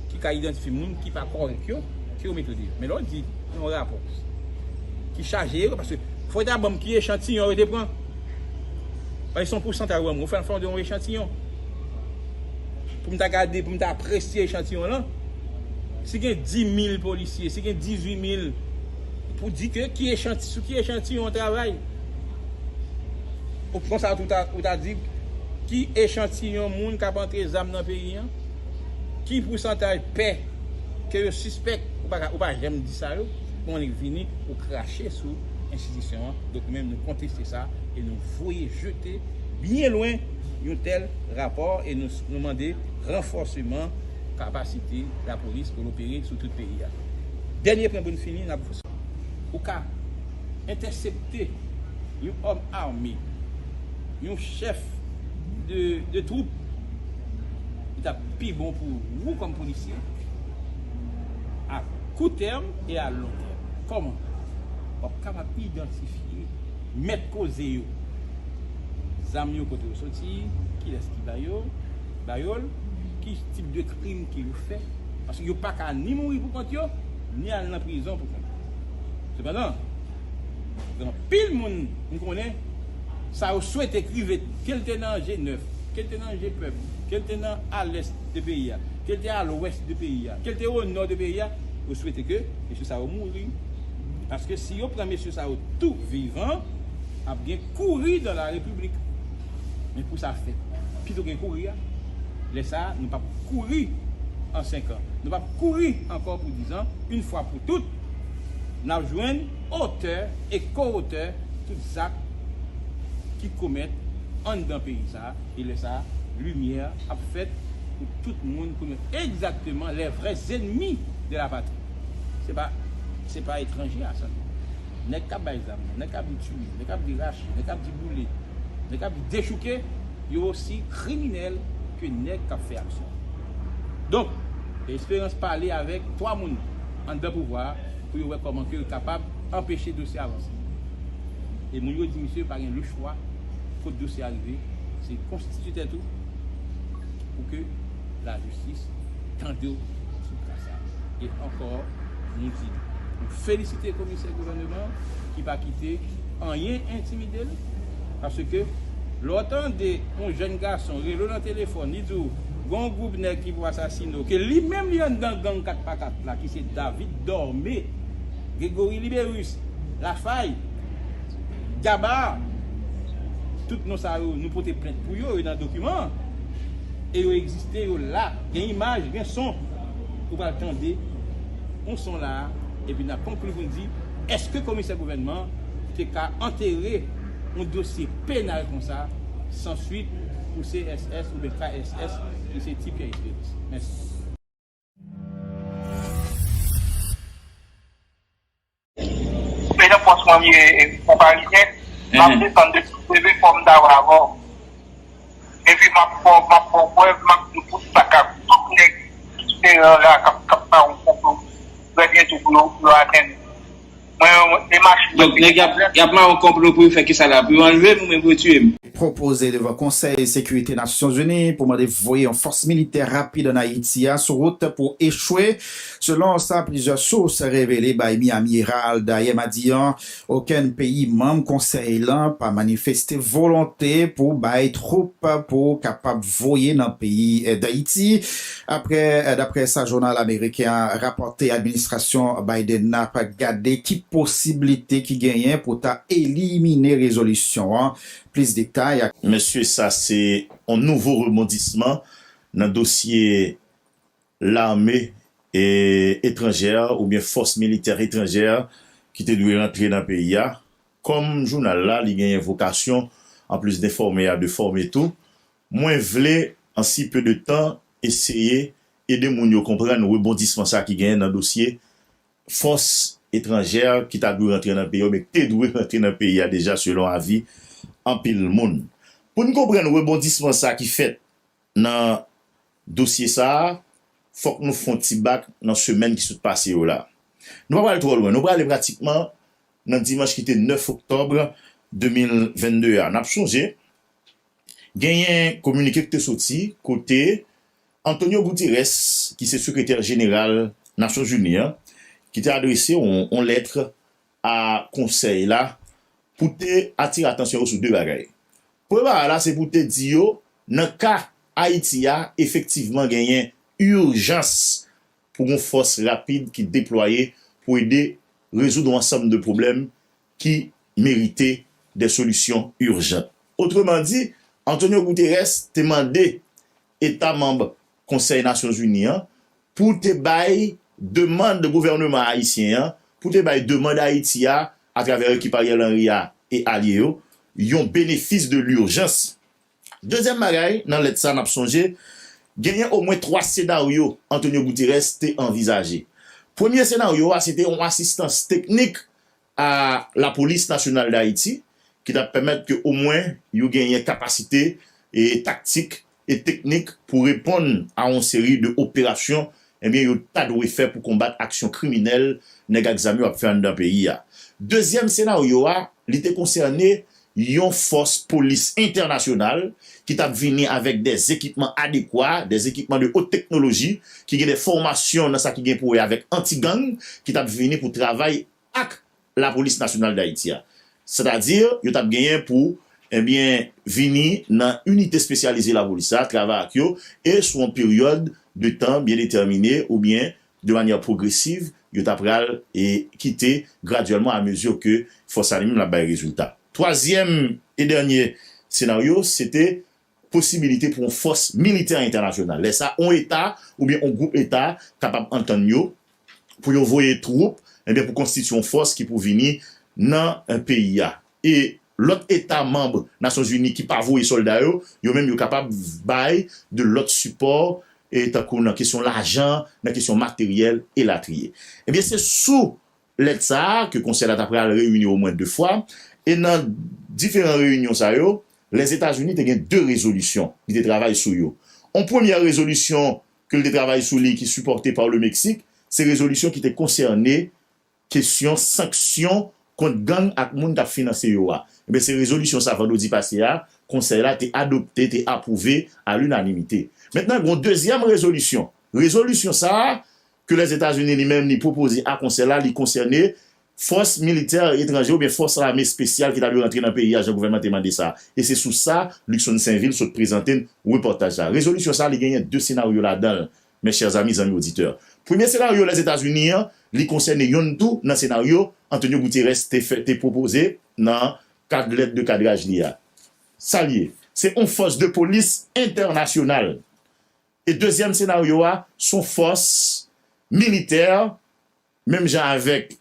ki ka idantifye moun ki pa kòrèk yo, ke yo mete yo deyò. Men lè w di nan yon rapò ki chaje erè, paske fò w ta ban m ki echantiyon yo te pran. Paske se yon pousantaj ou ban m, ou fè, fè yon echantiyon. Pou m ta gade, pou m ta apresye echantiyon lan, si gen dis mil polisye, si gen dizuit mil, pou di ke ki echanti-, sou ki echantiyon travay. Ou konsa tou ta, ou ta di ki echantiyon moun k ap antre zam nan peyi an, ki pousantaj pè ke yo sispèk, ou pa ka, ou pa janm di sa yo, men w vini, ou krache sou enstitisyon an. Donk, nou menm, nou konteste sa e nou voye jete byen lwen yon tèl rapò e nou, nou mande ranfòseman kapasite lapolis pou l opere sou tout peyi a. Dènye pwen pou n fini, n ap, ou ka entèsepte yon òm ame, yon chèf de, de twoup, li t ap pi bon pou ou kòm polisye, a kou tèm e a lon tèm. Kòman? W ap kapab idantifye mèt koze yo, zam yo kote yo soti, kilès ki ba yo, ba yo l, ki tip de krim ke yo fè. Paske yo pa ka ni mouri pou kont yo, ni al nan prizon pou kont yo. Sepandan, gen anpil moun m konnen, sa yo swete k rive, ke l te nan G nèf, ke l te nan G pèp, ke l te nan a lès de peyi a, ke l te a lwès de peyi a, ke l te o nò de peyi a, yo swete ke mesye sa yo mouri. Paske si yo pran mesye sa yo tou vivan, ap gen kouri dans la République. Men pou sa fèt, pito gen kouri a. Lè sa a, nou p ap kouri an senk an. Nou p ap kouri ankò pou diz an. Yon fwa pou tout, n ap jwenn otè e ko-otè tout zak ki komèt anndan peyi sa a. E lè sa a, limyè ap fèt pou tout moun konnen egzakteman les vrais ennemis de la patrie. Se pa, se pa etranje a sèlman. Nèg k ap bay zam nan, nèg k ap vin tiye, nèg k ap vin rache, nèg k ap vin boule, nèg k ap vin dechouke, yo osi kriminèl ke nèg k ap fè aksyon. Donk, Esperans pale avèk twa moun anndan pouvwa a pou yo wè kòman ke yo kapab anpeche dosye a avanse. E moun yo di misye pa gen lechwa kot dosye a rive, se konstitye tèt ou pou ke lajistis tande w sou ka sa. E ankò, nou di, nou felisite komisè gouvèneman an ki pa kite anyen entimide l, paske lè w tande yon jèn gason rele w nan telefòn, li di w, gen yon gwoup nèg ki pou asasine w, ke li menm li anndan gang kat pa kat la, ki se David Dormé, Gregory Liberus, Lafay, Gaba, tout non sa yo, nou pote plent pou yo, yo nan dokiman an, e yo egziste, yo la, gen imaj, gen son. Ou pral tande yon son la a, epi n ap konkli pou n di, èske komisè gouvènman te ka antere yon dosye penal konsa san swit pou C S S oubyen K S S, ki se Ti Pyè Esperans? Mèsi. Penan pwòch mwen m ye, e, yon Parizyen, m ap desann de sou T V fò m ta wè avè w. Epi m ap fè w, m ap fè w prèv, m ap di w tout sa k ap, tout nèg ki te la, k ap, k ap bay yon konplo trè byento pou yo, pou yo atenn mwen, demach mwen. Donk, nèg y ap, y ap bay yon konplo pou yo fè kisa la? Pou yo anlve m oubyen pou yo tiye m? Pwopoze devan Konsèy Sekirite Nasyonzini pou mande voye yon fòs militè rapid ann Ayiti a sou wout pou echwe, selon sa plizyè sous revele bay Miami Herald yè madi an. Okenn peyi manm konsèy lan pa manifeste volonte pou bay twoup pou kapab voye nan peyi Dayiti. Apre, daprè sa jounal ameriken an rapòte, administrasyon Biden nan ap gade ki posiblite ki genyen pou ta elimine rezolisyon an. Plis detay ak. Mesye, sa se yon nouvo rebondisman nan dosye lame etranjè oubyen fòs militè etranjè ki te dwe rantre nan peyi a. Kòm jounal la, li genyen vokasyon, anplis de enfòme a, de fòme tou. Mwen vle an si pe de tan, eseye ede moun yo konprann rebondisman sa ki genyen nan dosye fòs etranjè ki ta dwe rantre nan peyi a, oubyen ki te dwe rantre nan peyi a deja, selon avi anpil moun. Pou n konprann rebondisman sa ki fèt nan dosye sa a, fòk nou fè yon ti bak nan semèn ki sot pase yo la. Nou pa pral twò lwen, nou prale pratikman nan dimanch ki te nèf oktòb de mil vennde a. N ap sonje, genyen kominike ki te soti kote Antonio Guterres, ki se sekretè jeneral Nasyonzini an, ki te adrese yon, yon lèt a konsèy la pou te atire atansyon yo sou de bagay. Premye bagay la, se pou te di yo, nan ka Ayiti a, efektivman genyen ijans pou yon fòs rapid ki deplwaye pou ede rezoud yon ansanm de pwoblèm ki merite de solisyon ijan. Otreman di, Antonio Guterres te mande eta manm Konsèy Nasyonzini an pou te bay demann gouvènman ayisyen an, pou te bay demann Ayiti a, atravè ekip Ariel Henry a e alye yo, yon benefis de lijans. Dezyèm bagay, nan lèt sa, n ap sonje, genyen omwen twa senaryo Antonio Guterres te anvizaje. Premye senaryo a, se te yon asistans teknik a Lapolis Nasyonal d Ayiti, ki t ap pèmèt ke omwen yo genyen kapasite e taktik e teknik pou reponn a yon seri de operasyon, ebyen, yo ta dwe fè pou konbat aksyon kriminèl nèg ak zam yo ap fè anndan peyi a. Dezyèm senaryo a, li te konsène yon fòs polis entènasyonal ki t ap vini avèk de ekipman adekwa, de ekipman de haute technologie, ki gen de fòmasyon nan sa ki gen pou wè avèk anti-gang, ki t ap vini pou travay ak Lapolis Nasyonal d Ayiti a. Sètadi, yo t ap genyen pou, ebyen, vini nan inite espesyalize lapolis la, travay ak yo, e sou yon peryòd de tan byen detèmine oubyen de manyè pwogresiv, yo ta pral e kite gradyèlman amezi ke fòs sa li menm l ap bay rezilta. Twazyèm e dènye senaryo, se te posibilite pou yon fòs militè entènasyonal. Lè sa, yon eta oubyen yon gwoup eta kapab antann yo pou yo voye twoup, ebyen, pou konstitye yon fòs ki pou vini nan eh, peyi a. E lòt eta manm Nasyonzini ki pa voye sòlda yo, yo menm yo kapab bay de lòt sipò, e tankou nan kesyon lajan, nan kesyon materyèl, elatriye. Ebyen, se sou lèt sa a ke konsèy la ta pral reyini omwen de fwa, e nan diferan reyinyon sa yo, Lèzetazini te gen de rezolisyon li te travay sou yo. Yon premyè rezolisyon ke l te travay sou li ki sipòte pa le Mexique, se rezolisyon ki te konsène kesyon sanksyon kont gang ak moun k ap finanse yo a. Ebyen, se rezolisyon sa vandredi pase a, konsèy la te adopte, te apwouve a linanimite. Mentnan, gen yon dezyèm rezolisyon. Rezolisyon sa a, ke Lèzetazini li menm li pwopoze a konsèy la, li konsène fòs militè etranje oubyen fòs lame espesyal ki ta dwe rantre nan peyi a, jan gouvènman te mande sa. E se sou sa, Luckson Sainvil sot prezante n repòtaj la. Rezolisyon sa, li genyen de senaryo ladan l, mes chers amis, zanmi oditè. Premye senaryo Lèzetazini an, li konsène yonn tou nan senaryo Antonio Guterres te fè, te pwopoze nan kad lèt de kadraj li a. Sa l ye, se yon fòs de polis entènasyonal. E dezyèm senaryo a, se yon fòs militè, menm jan avèk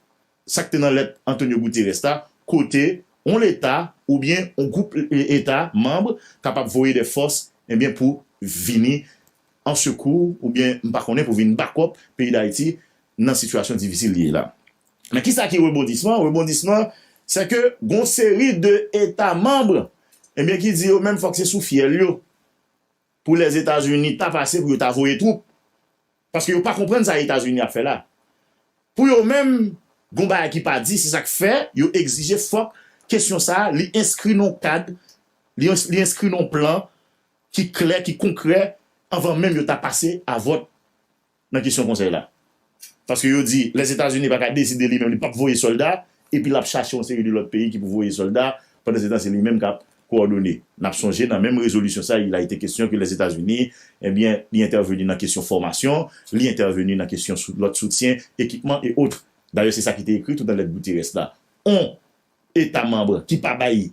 sa k te nan lèt Antonio Guterres la, kote yon leta oubyen yon gwoup e- eta manm kapab voye de fòs, ebyen, pou vini an sekou oubyen, m pa konnen, pou vin bakòp peyi Dayiti nan sitiyasyon difisil li ye la. Men kisa ki rebondisman? Rebondisman, se ke gon seri de eta manm, ebyen, ki di yo menm fòk se sou fyèl yo pou Lèzetazini ta pase pou yo ta voye twoup. Paske yo pa konprann sa Etazini ap fè la. Pou yo menm, gon bagay ki pa di, se sa k fè yo egzije fòk kesyon sa a, li enskri nan yon kad, li, li enskri nan yon plan ki klè, ki konkrè, anvan menm yo ta pase a vòt nan kesyon konsèy la. Paske yo di, Lèzetazini pa ka deside li menm, li p ap voye sòlda, epi l ap chache yon seri de lòt peyi ki pou voye sòlda, pandan se tan se li menm k ap kowòdone. N ap sonje, nan menm rezolisyon sa, il a été question que Lèzetazini, ebyen, li entèveni nan kesyon fòmasyon, li entèveni nan kesyon sou, lòt soutyen, ekipman e otre. Dayè, se sa ki te ekri tou nan lèt Guterres la. On eta manm ki pa bay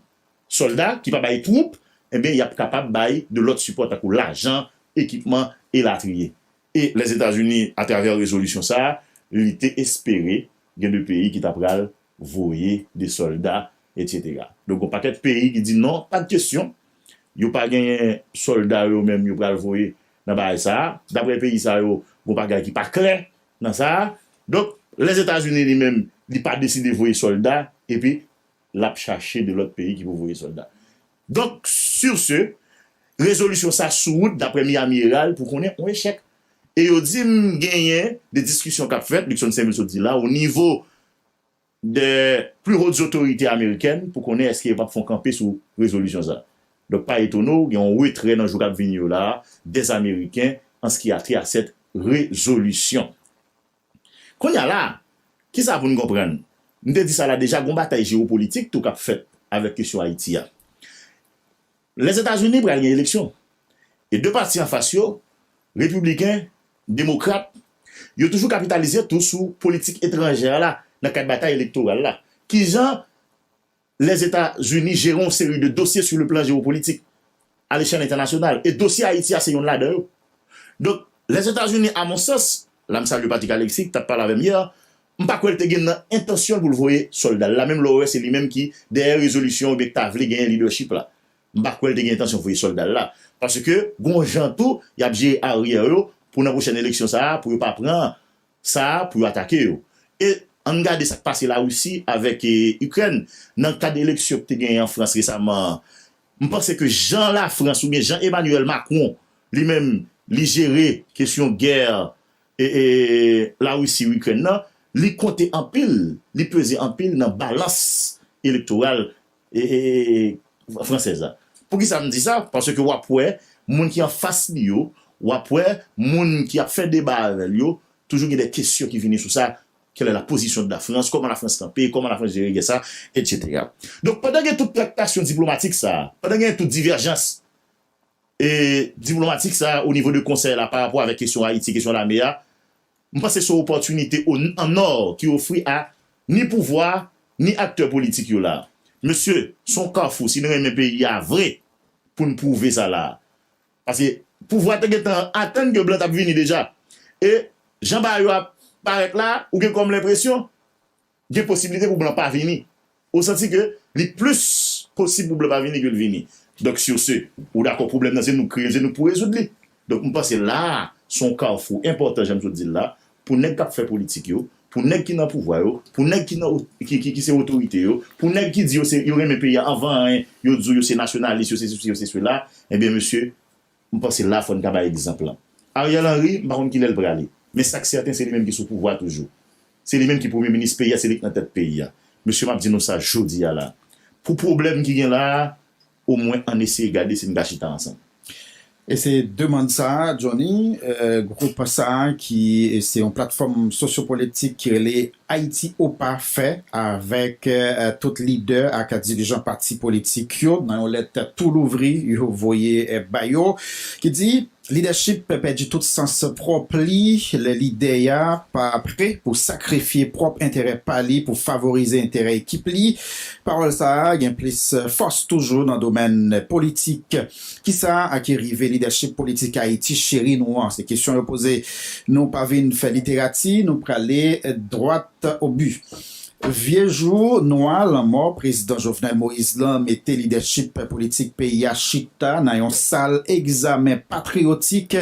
sòlda, ki pa bay twoup, ebyen, y ap kapab bay de lòt sipò tankou lajan, ekipman, elatriye. E Lèzetazini, atravè rezolisyon sa a, li te espere gen de peyi ki ta pral voye de sòlda, etsetera. Donk, yon pakèt peyi ki di non, pa de kesyon. yo pa genyen sòlda yo menm yo pral voye nan bagay sa a. Daprè peyi sa yo, gon bagay ki pa klè nan sa a. Donk, Lèzetazini li menm, li pa deside voye sòlda, epi l ap chache de lòt peyi ki pou voye sòlda. Donk, sur ce, rezolisyon sa sou wout, daprè Miami Herald, pou konnen yon echèk. E yo di m genyen de diskisyon k ap fèt, Luckson Saint-Vil sot di la, o nivo de pli hot otorite amerikèn pou konnen èske yo p ap fè yon kanpe sou rezolisyon sa. Donk, pa etone w, gen yon retrè nan jou k ap vini yo la a, des Américains en ce qui a trait à cette résolution. Kounye a la, kisa pou n konprann? M te di sa la deja, gon batay jewopolitik tou k ap fèt avèk kesyon Ayiti a. Lèzetazini pral gen eleksyon. E de pati anfas yo, repibliken, demokrat, yo toujou kapitalize tou sou politik etranjè la nan kad batay elektoral la. Kijan Lèzetazini jere yon seri de dosye sou le plan jewopolitik a lechèl entènasyonal? E dosye Ayiti a se yonn ladan yo. Donk, Lèzetazini, a mon sans, la m salye Patrick Alexis, ki t ap pale avè m yè, m pa kwè l te gen nan entansyon l pou l voye sòlda l la, menm lè w wè se li menm ki dèyè rezolisyon oubyen ki ta vle genyen lidèchip la. M pa kwè l te gen entansyon voye sòlda l la. Paske, gon jan tou, y ap jere aryè yo pou nan pwochèn eleksyon sa a, pou yo pa pran sa a pou yo atake yo. E ann gade sa k pase Larisi avèk e, Ikrèn. Nan kad eleksyon ki te genyen an Frans resaman an, m panse ke jan Lafrans oubyen jan Emmanuel Macron li menm li jere kesyon gè e, e, Larisi Ikrèn nan, li konte anpil, li peze anpil nan balans elektoral e, e, e, fransèz la. Poukisa m di sa? Paske w ap wè moun ki anfas li yo, w ap wè moun ki ap fè deba avè l yo, toujou gen de kesyon ki vini sou sa, quelle est la position de la France, kòman Lafrans kanpe, kòman Lafrans jere gè sa, etsetera. Donk, pandan gen tout traktasyon diplomatik sa a, pandan gen tout divèjans e, diplomatik sa a, o nivo de konsèy la, pa rapò avèk kesyon Ayiti, kesyon lame a, m panse se yon opòtinite o, an nò ki ofri a ni pouvwa, ni aktè politik yo la. Mesye, se yon kafou, si n renmen peyi a vre, pou n pwouve sa la. Paske pouvwa te gentan atann ke blan t ap vini deja. E jan bagay yo ap parèt la, ou gen kòm lenpresyon, gen posiblite pou blan pa vini. Ou santi ke li plis posib pou blan pa vini ke l vini. Donk, sur ce, ou dakò, pwoblèm nan se nou k kreye l, se nou k pou rezoud li. Donk, m panse la a, se yon kafou enpòtan, jan m sot di l la, pou nèg k ap fè politik yo, pou nèg ki nan pouvwa yo, pou nèg ki nan, ki, ki, ki se otorite yo, pou nèg ki di yo se, yo renmen peyi a anvan anyen, yo di w yo se nasyonalis, yo se sesi, yo se sela, ebyen, mesye, m panse la fò n ka bay egzanp lan. Ariel Henry, m pa konn kilè l prale. Men sa k sèten, se li menm ki sou pouvwa toujou. Se li menm ki premye minis peyi a, se li k nan tèt peyi a. Mesye, m ap di nou sa jodi a la. Pou pwoblèm ki gen la a, omwen ann eseye gade si n ka chita ansanm. E se demann sa a, Johnny, eh, gwoup sa a ki se yon platfòm sosyopolitik ki rele Ayiti Opa fè avèk, eh, tout lidè ak dirijan pati politik yo nan yon lèt tou louvri yo voye, eh, ba yo, ki di lidèchip pèdi tout sans pwòp li, lè lidè a pa pre pou sakrifye pwòp enterè pa li pou favorize enterè ekip li. Pawòl sa a gen plis fòs toujou nan domèn politik. Kisa a ki rive lidèchip politik Ayiti cheri nou an? Se kesyon yo poze. Nou pa vin fè literati, nou prale dwat o bi. Vye jou nwa lanmò prezidan Jovenel Moïse lan mete lidèchip politik peyi a chita nan yon sal egzamen patriyotik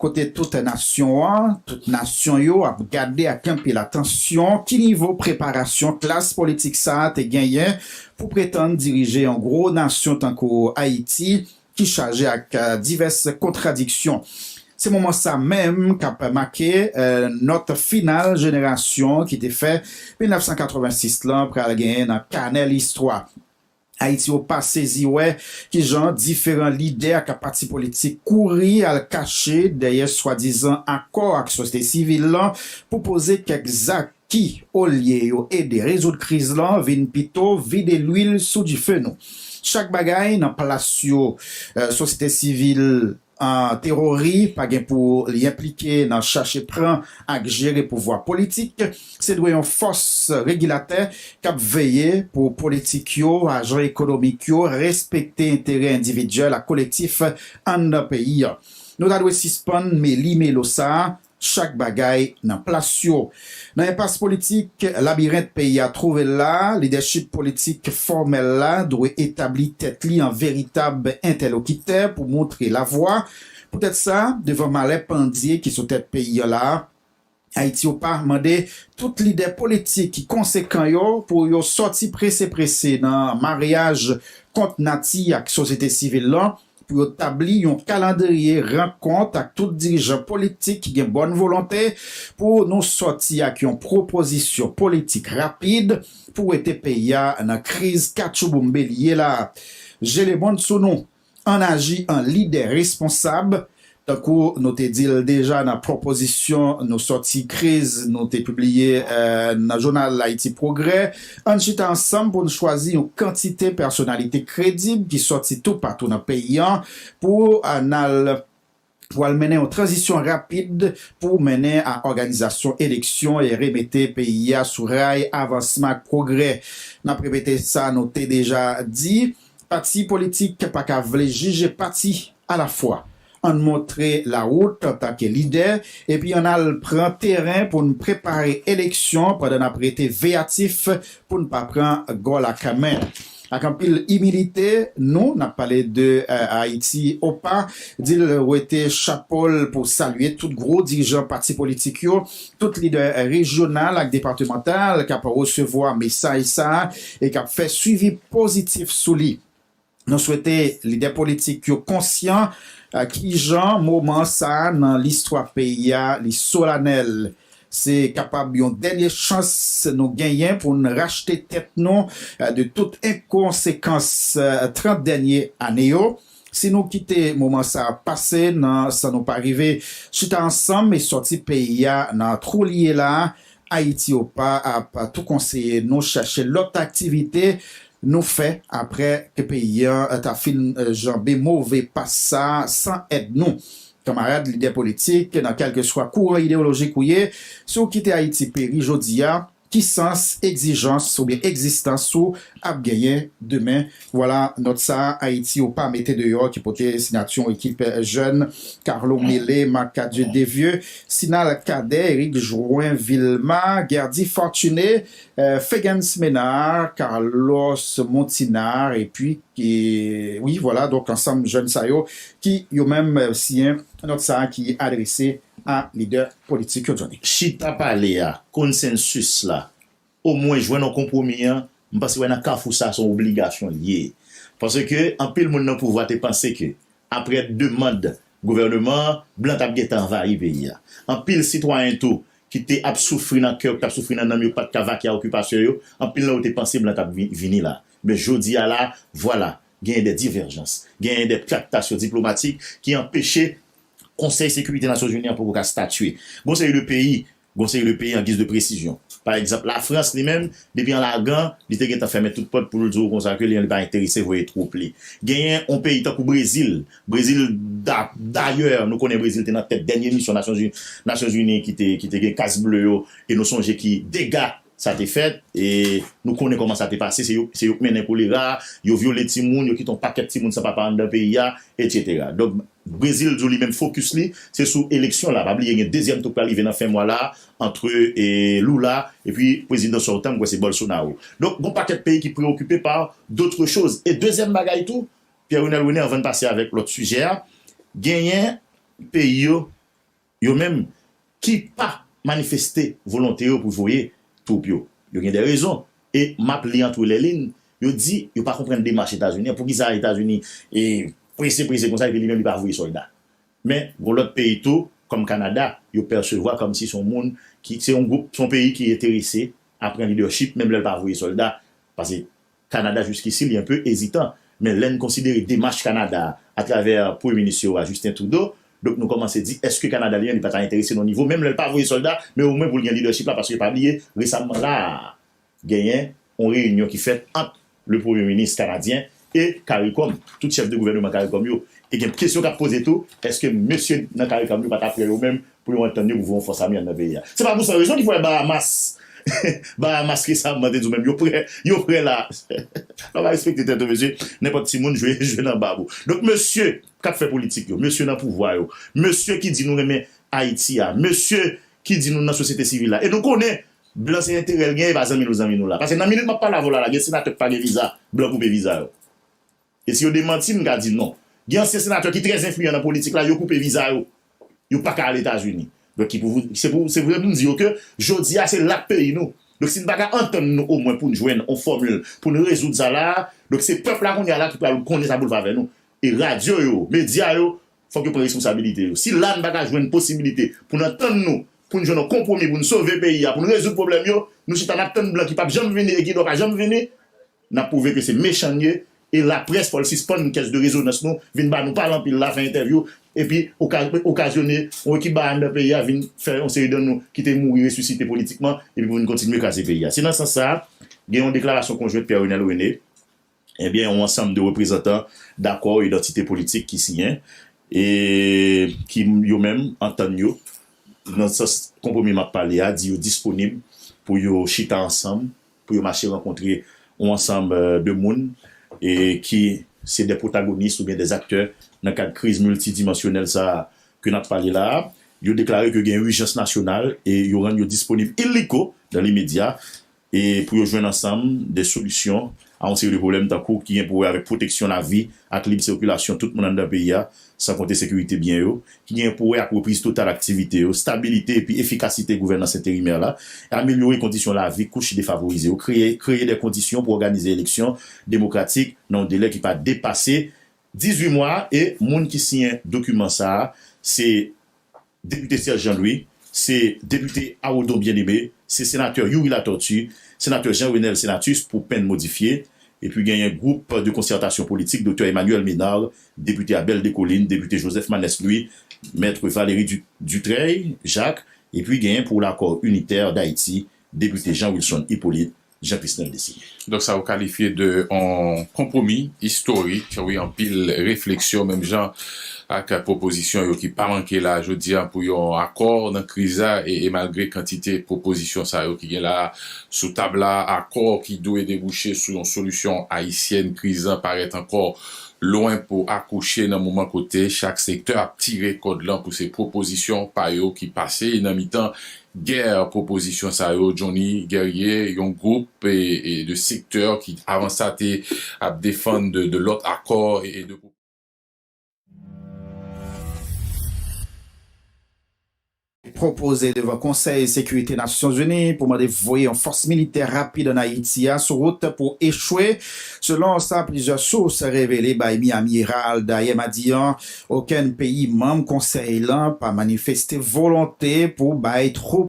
kote tout nasyon an, tout nasyon yo ap gade ak anpil atansyon ki nivo preparasyon klas politik sa a te genyen pou pretann dirije yon gwo nasyon tankou Ayiti ki chaje ak, eh, divès kontradiksyon. Se moman sa menm k ap make, eh, nòt final jenerasyon ki te fè mil nèf san katrevensis lan pral genyen nan kanè listwa. Ayiti Opa sezi wè kijan diferan lidè ak pati politik kouri al kache dèyè swadizan akò ak sosyete sivil lan pou poze kèk zak ki, olye yo ede rezoud kriz lan, vin pito vide lwil sou dife nou. Chak bagay nan plas yo, eh, sosyete sivil an tewori pa gen pou li enplike nan chache pran ak jere pouvwa politik. Se dwe yon fòs regilatè k ap veye pou politik yo, ajan ekonomik yo respekte enterè endividyèl ak kolektif anndan peyi a. Nou ta dwe sispann meli melo sa a chak bagay nan plas yo. Nan enpas politik, labirent peyi a twouve l la, lidèchip politik fòmèl la dwe etabli tèt li an veritab entèlokitè pou montre lavwa. Poutèt sa, devan malè pandye ki sou tèt peyi an la, Ayiti Opa mande tout lidè politik ki konsekan yo pou yo sòti prese prese nan maryaj kont nati ak sosyete sivil lan, pou yo tabli yon kalandriye rankont ak tout dirijan politik ki gen bòn volonte pou nou sòti ak yon pwopozisyon politik rapid pou wete peyi a nan kriz katchouboumbe li ye la. Jele mond sou nou, ann aji an lidè responsab, tankou nou te di l deja nan pwopozisyon nou sòti kriz nou te pibliye nan jounal Ayiti Pwogrè. Ann chita ansanm pou n chwazi yon kantite pèsonalite kredib ki sòti toupatou nan peyi an pou n al pou al mennen yon tranzisyon rapid pou mennen a òganizasyon eleksyon e remete peyi a sou ray avansman ak pwogrè. N ap repete sa nou te deja di, pati politik pa ka vle jije pati alafwa. Ann montre lawout antanke lidè, epi ann al pran teren pou n prepare eleksyon pandan n ap rete veyatif pou n pa pran gòl ak men. Ak anpil imilite, nou, n ap pale de Ayiti Opa, di l wete chapo l pou salye tout gwo dirijan pati politik yo, tout lidè rejyonal ak depatmantal k ap resevwa mesaj sa a e k ap fè swivi pozitif sou li. Nou swete lidè politik yo konsyan kijan moman sa a nan listwa peyi a li solanèl. Se kapab yon dènye chans nou genyen pou n rachte tèt nou de tout enkonsekans trant dènye ane yo. Si nou kite moman sa a pase nan san nou pa rive chita ansanm e sòti peyi a nan twou li ye la a, Ayiti Opa ap tou konseye nou chèche lòt aktivite nou fè apre ke peyi an ta fin janbe move pas sa a san èd nou. Kanmarad lidè politik, nan kèlkeswa kouran ideyolojik ou ye, si w kite Ayiti peri jodi a, ki sans, egzijans oubyen egzistans ou ap genyen demen? Vwala nòt sa a Ayiti Opa mete deyò ki pote siyati yon ekip jèn, Carlo Mele, Marc Cadieux Devieux, Sinal Cadet, Eric Join Vilma, Guerdy Fortuné, Fegens Menard, Carlos Montinard, epi, wi, vwala, donk, ansanm jèn sa yo ki yo menm siyen nòt sa a ki adrese a lidè politik yo, Johnny. Chita pale a, konsensis la, omwen jwenn yon konpwomi an, m panse wè nan kafou sa se yon obligasyon l ye. Paske anpil moun nan pouvwa te panse ke, apre demann gouvènman an, blan t ap gentan anvayi peyi a. Anpil sitwayen tou ki te ap soufri nan kè yo, ki t ap soufri nan nanm yo, pa t ka vake a okipasyon yo, anpil nan yo te panse blan t ap vini la. Men jodi a la, vwala, genyen de divèjans, genyen de traktasyon diplomatik ki anpeche Konsèy Sekirite Nasyonzini an poko ka statye. Gon seri de peyi, gon seri de peyi an giz de presizyon. Pa egzanp, Lafrans li menm, depi an lagan, li te gentan fèmen tout pòt pou l di w konsa ke li, li pa enterese voye twoup li. Genyen yon peyi tankou Brezil. Brezil, da, dayè, nou konnen Brezil te nan tèt dènye misyon Nasyonzini, Nasyonzini ki te, ki te gen kas ble yo, e nou sonje ki dega sa te fèt, e nou konnen kòman sa te pase, se yo, se yo k mennen kolera, yo vyole timoun, yo kite yon pakèt timoun san papa anndan peyi a, etsetera. Donk, Brezil di w li menm fokis li, se sou eleksyon la. Pa bliye gen dezyèm tou k pral rive nan fen mwa la, antre, e, Lula epi prezidan sòtan, m kwè se Bolsonaro. Donk, gon pakèt peyi ki preokipe pa d'autres choses. E dezyèm bagay tou, Pierre Renel René, anvan n pase avèk lòt sijè a, genyen peyi yo, yo menm, ki pa manifeste volonte yo pou voye twoup yo. Yo gen de rezon. E m ap li antre lè lin, yo di yo pa konprann demach Etazini an. Poukisa Etazini, e, prese, prese konsa, epi li menm li pa voye sòlda? Men, gon lòt peyi tou, kòm Kanada, yo pèsevwa kòmsi se yon moun ki, se yon gwoup, se yon peyi ki enterese a pran lidèchip, menm lè l pa voye sòlda. Paske Kanada, jiskisi, li enpe ezitan. Men lè n konsidere demach Kanada a, atravè premye minis yo a, Justin Trudeau, donk nou kòmanse di, èske Kanada li menm, li pa ta enterese nan nivo, menm lè l pa voye sòlda, men omwen pou l gen lidèchip la, paske pa bliye, resamman la a, genyen yon reyinyon ki fèt ant le premye minis kanadyen e CARICOM, tout chèf de gouvènman CARICOM yo. E gen kesyon k ap poze tou, èske mesye nan CARICOM yo pa ta prè yo menm pou yo antann yo pou voye yon fòs ame anndan peyi a? Se pa pou san rezon ki fè Bahamas, Bahamas resamman te di w menm yo prè, yo prè la. Fò w respekte tèt ou, mesye. Nenpòt timoun jwe, jwe nan bab ou. Donk, mesye k ap fè politik yo, mesye nan pouvwa yo, mesye ki di nou renmen Ayiti a. Mesye ki di nou nan sosyete sivil la. E nou konnen, blan se enterè l genyen, e pa zanmi nou, zanmi nou la. Paske nan minit m ap pale avè w la, la, gen senatè ki pa gen viza, blan koupe viza yo. E si yo demanti m, m ka di non. Gen ansyen senatè ki trè enfliyan nan politik la, yo koupe viza yo. Yo pa ka al Etazini. Donk, ki pou, se pou, se vre pou m di yo ke jodi a, se lak peyi nou. Donk, si n pa ka antann nou omwen pou n jwenn yon fòmil pou n rezoud sa la, donk se pèp la kounye a la ki pral konnen sa pou l fè avè nou. E radyo yo, medya yo, fòk yo pran responsabilite yo. Si la n pa ka jwenn posibilite pou n antann nou, pou n jwenn yon konpwomi, pou n sove peyi a, pou n rezoud pwoblèm yo, nou chita n ap tann blan ki p ap janm vini e ki dwa pa janm vini, n ap pwouve ke se mechan n ye, e laprès fò l sispann kès de rezonans nou, vin ba nou pale anpil la, fè entèvyou, epi oka-, okazyone yon ekip ba anndan peyi a, vin fè yon seri de nou ki te mouri resisite politikman, epi pou vin kontinye kraze peyi a. Se nan sans sa a, gen yon deklarasyon konjwent Pierre Renel René, ebyen, yon ansanm de reprezantan dakò idantite politik ki siyen, e ki yo menm antann yo, nan sans konpwomi m ap pale a, di yo disponib pou yo chita ansanm, pou yo mache rankontre yon ansanm, euh, de moun, e ki se de pwotagonis oubyen de aktè nan kad kriz miltidimansyonèl sa a ke n ap pale la a. Yo deklare ke gen ijans nasyonal e yo rann yo disponib iliko, dans l'immédiat, e pou yo jwenn ansanm de solisyon a yon seri de pwoblèm tankou ki gen pou wè avèk pwoteksyon lavi ak lib sikilasyon tout moun anndan peyi a, san konte sekirite byen yo, ki gen pou wè ak repriz total aktivite yo, stabilite epi efikasite gouvènans enterimè la, amelyore kondisyon lavi kouch defavorize yo, kreye, kreye de kondisyon pou òganize eleksyon demokratik nan yon delè ki pa depase dizuit mwa, e moun ki siyen dokiman sa a, se Depite Serge Jean Louis, se Depite Arodon Bien-Aimé, se Senatè Youri Latortue, Senatè Jean Renel Senatus pou penn modifye, epi genyen gwoup de konsètasyon politik, Doktè Emmanuel Ménard, Depite Abel Descollines, Depite Joseph Manès Louis, Mèt Valéry Du-, Dutreuil Jacques, epi genyen pou Lakò Initè Dayiti, Depite Jean Wilson Hyppolite, Jean Christelle Designé. Donk sa ou kalifye de yon konpwomi istorik, wi, anpil refleksyon, menm jan ak pwopozisyon yo ki pa manke la jodi a pou yon akò nan kriz la, e, e malgre kantite pwopozisyon sa yo ki gen la sou tab la, akò ki dwe debouche sou yon solisyon ayisyèn, kriz lan parèt ankò lwen pou akouche nan moman kote chak sektè ap tire kòd lan pou se pwopozisyon pa yo ki pase. E nan mitan gè pwopozisyon sa yo, Johnny Guerrier, yon gwoup e, e de sektè ki avan sa te ap defann de, de lòt akò e, e de pwopoze devan Konsèy Sekirite Nasyonzini pou mande voye yon fòs militè rapid ann Ayiti a sou wout pou echwe, selon sa plizyè sous revele bay Miami Herald. Dayè, madi an, okenn peyi manm konsèy lan pa manifeste volonte pou bay twoup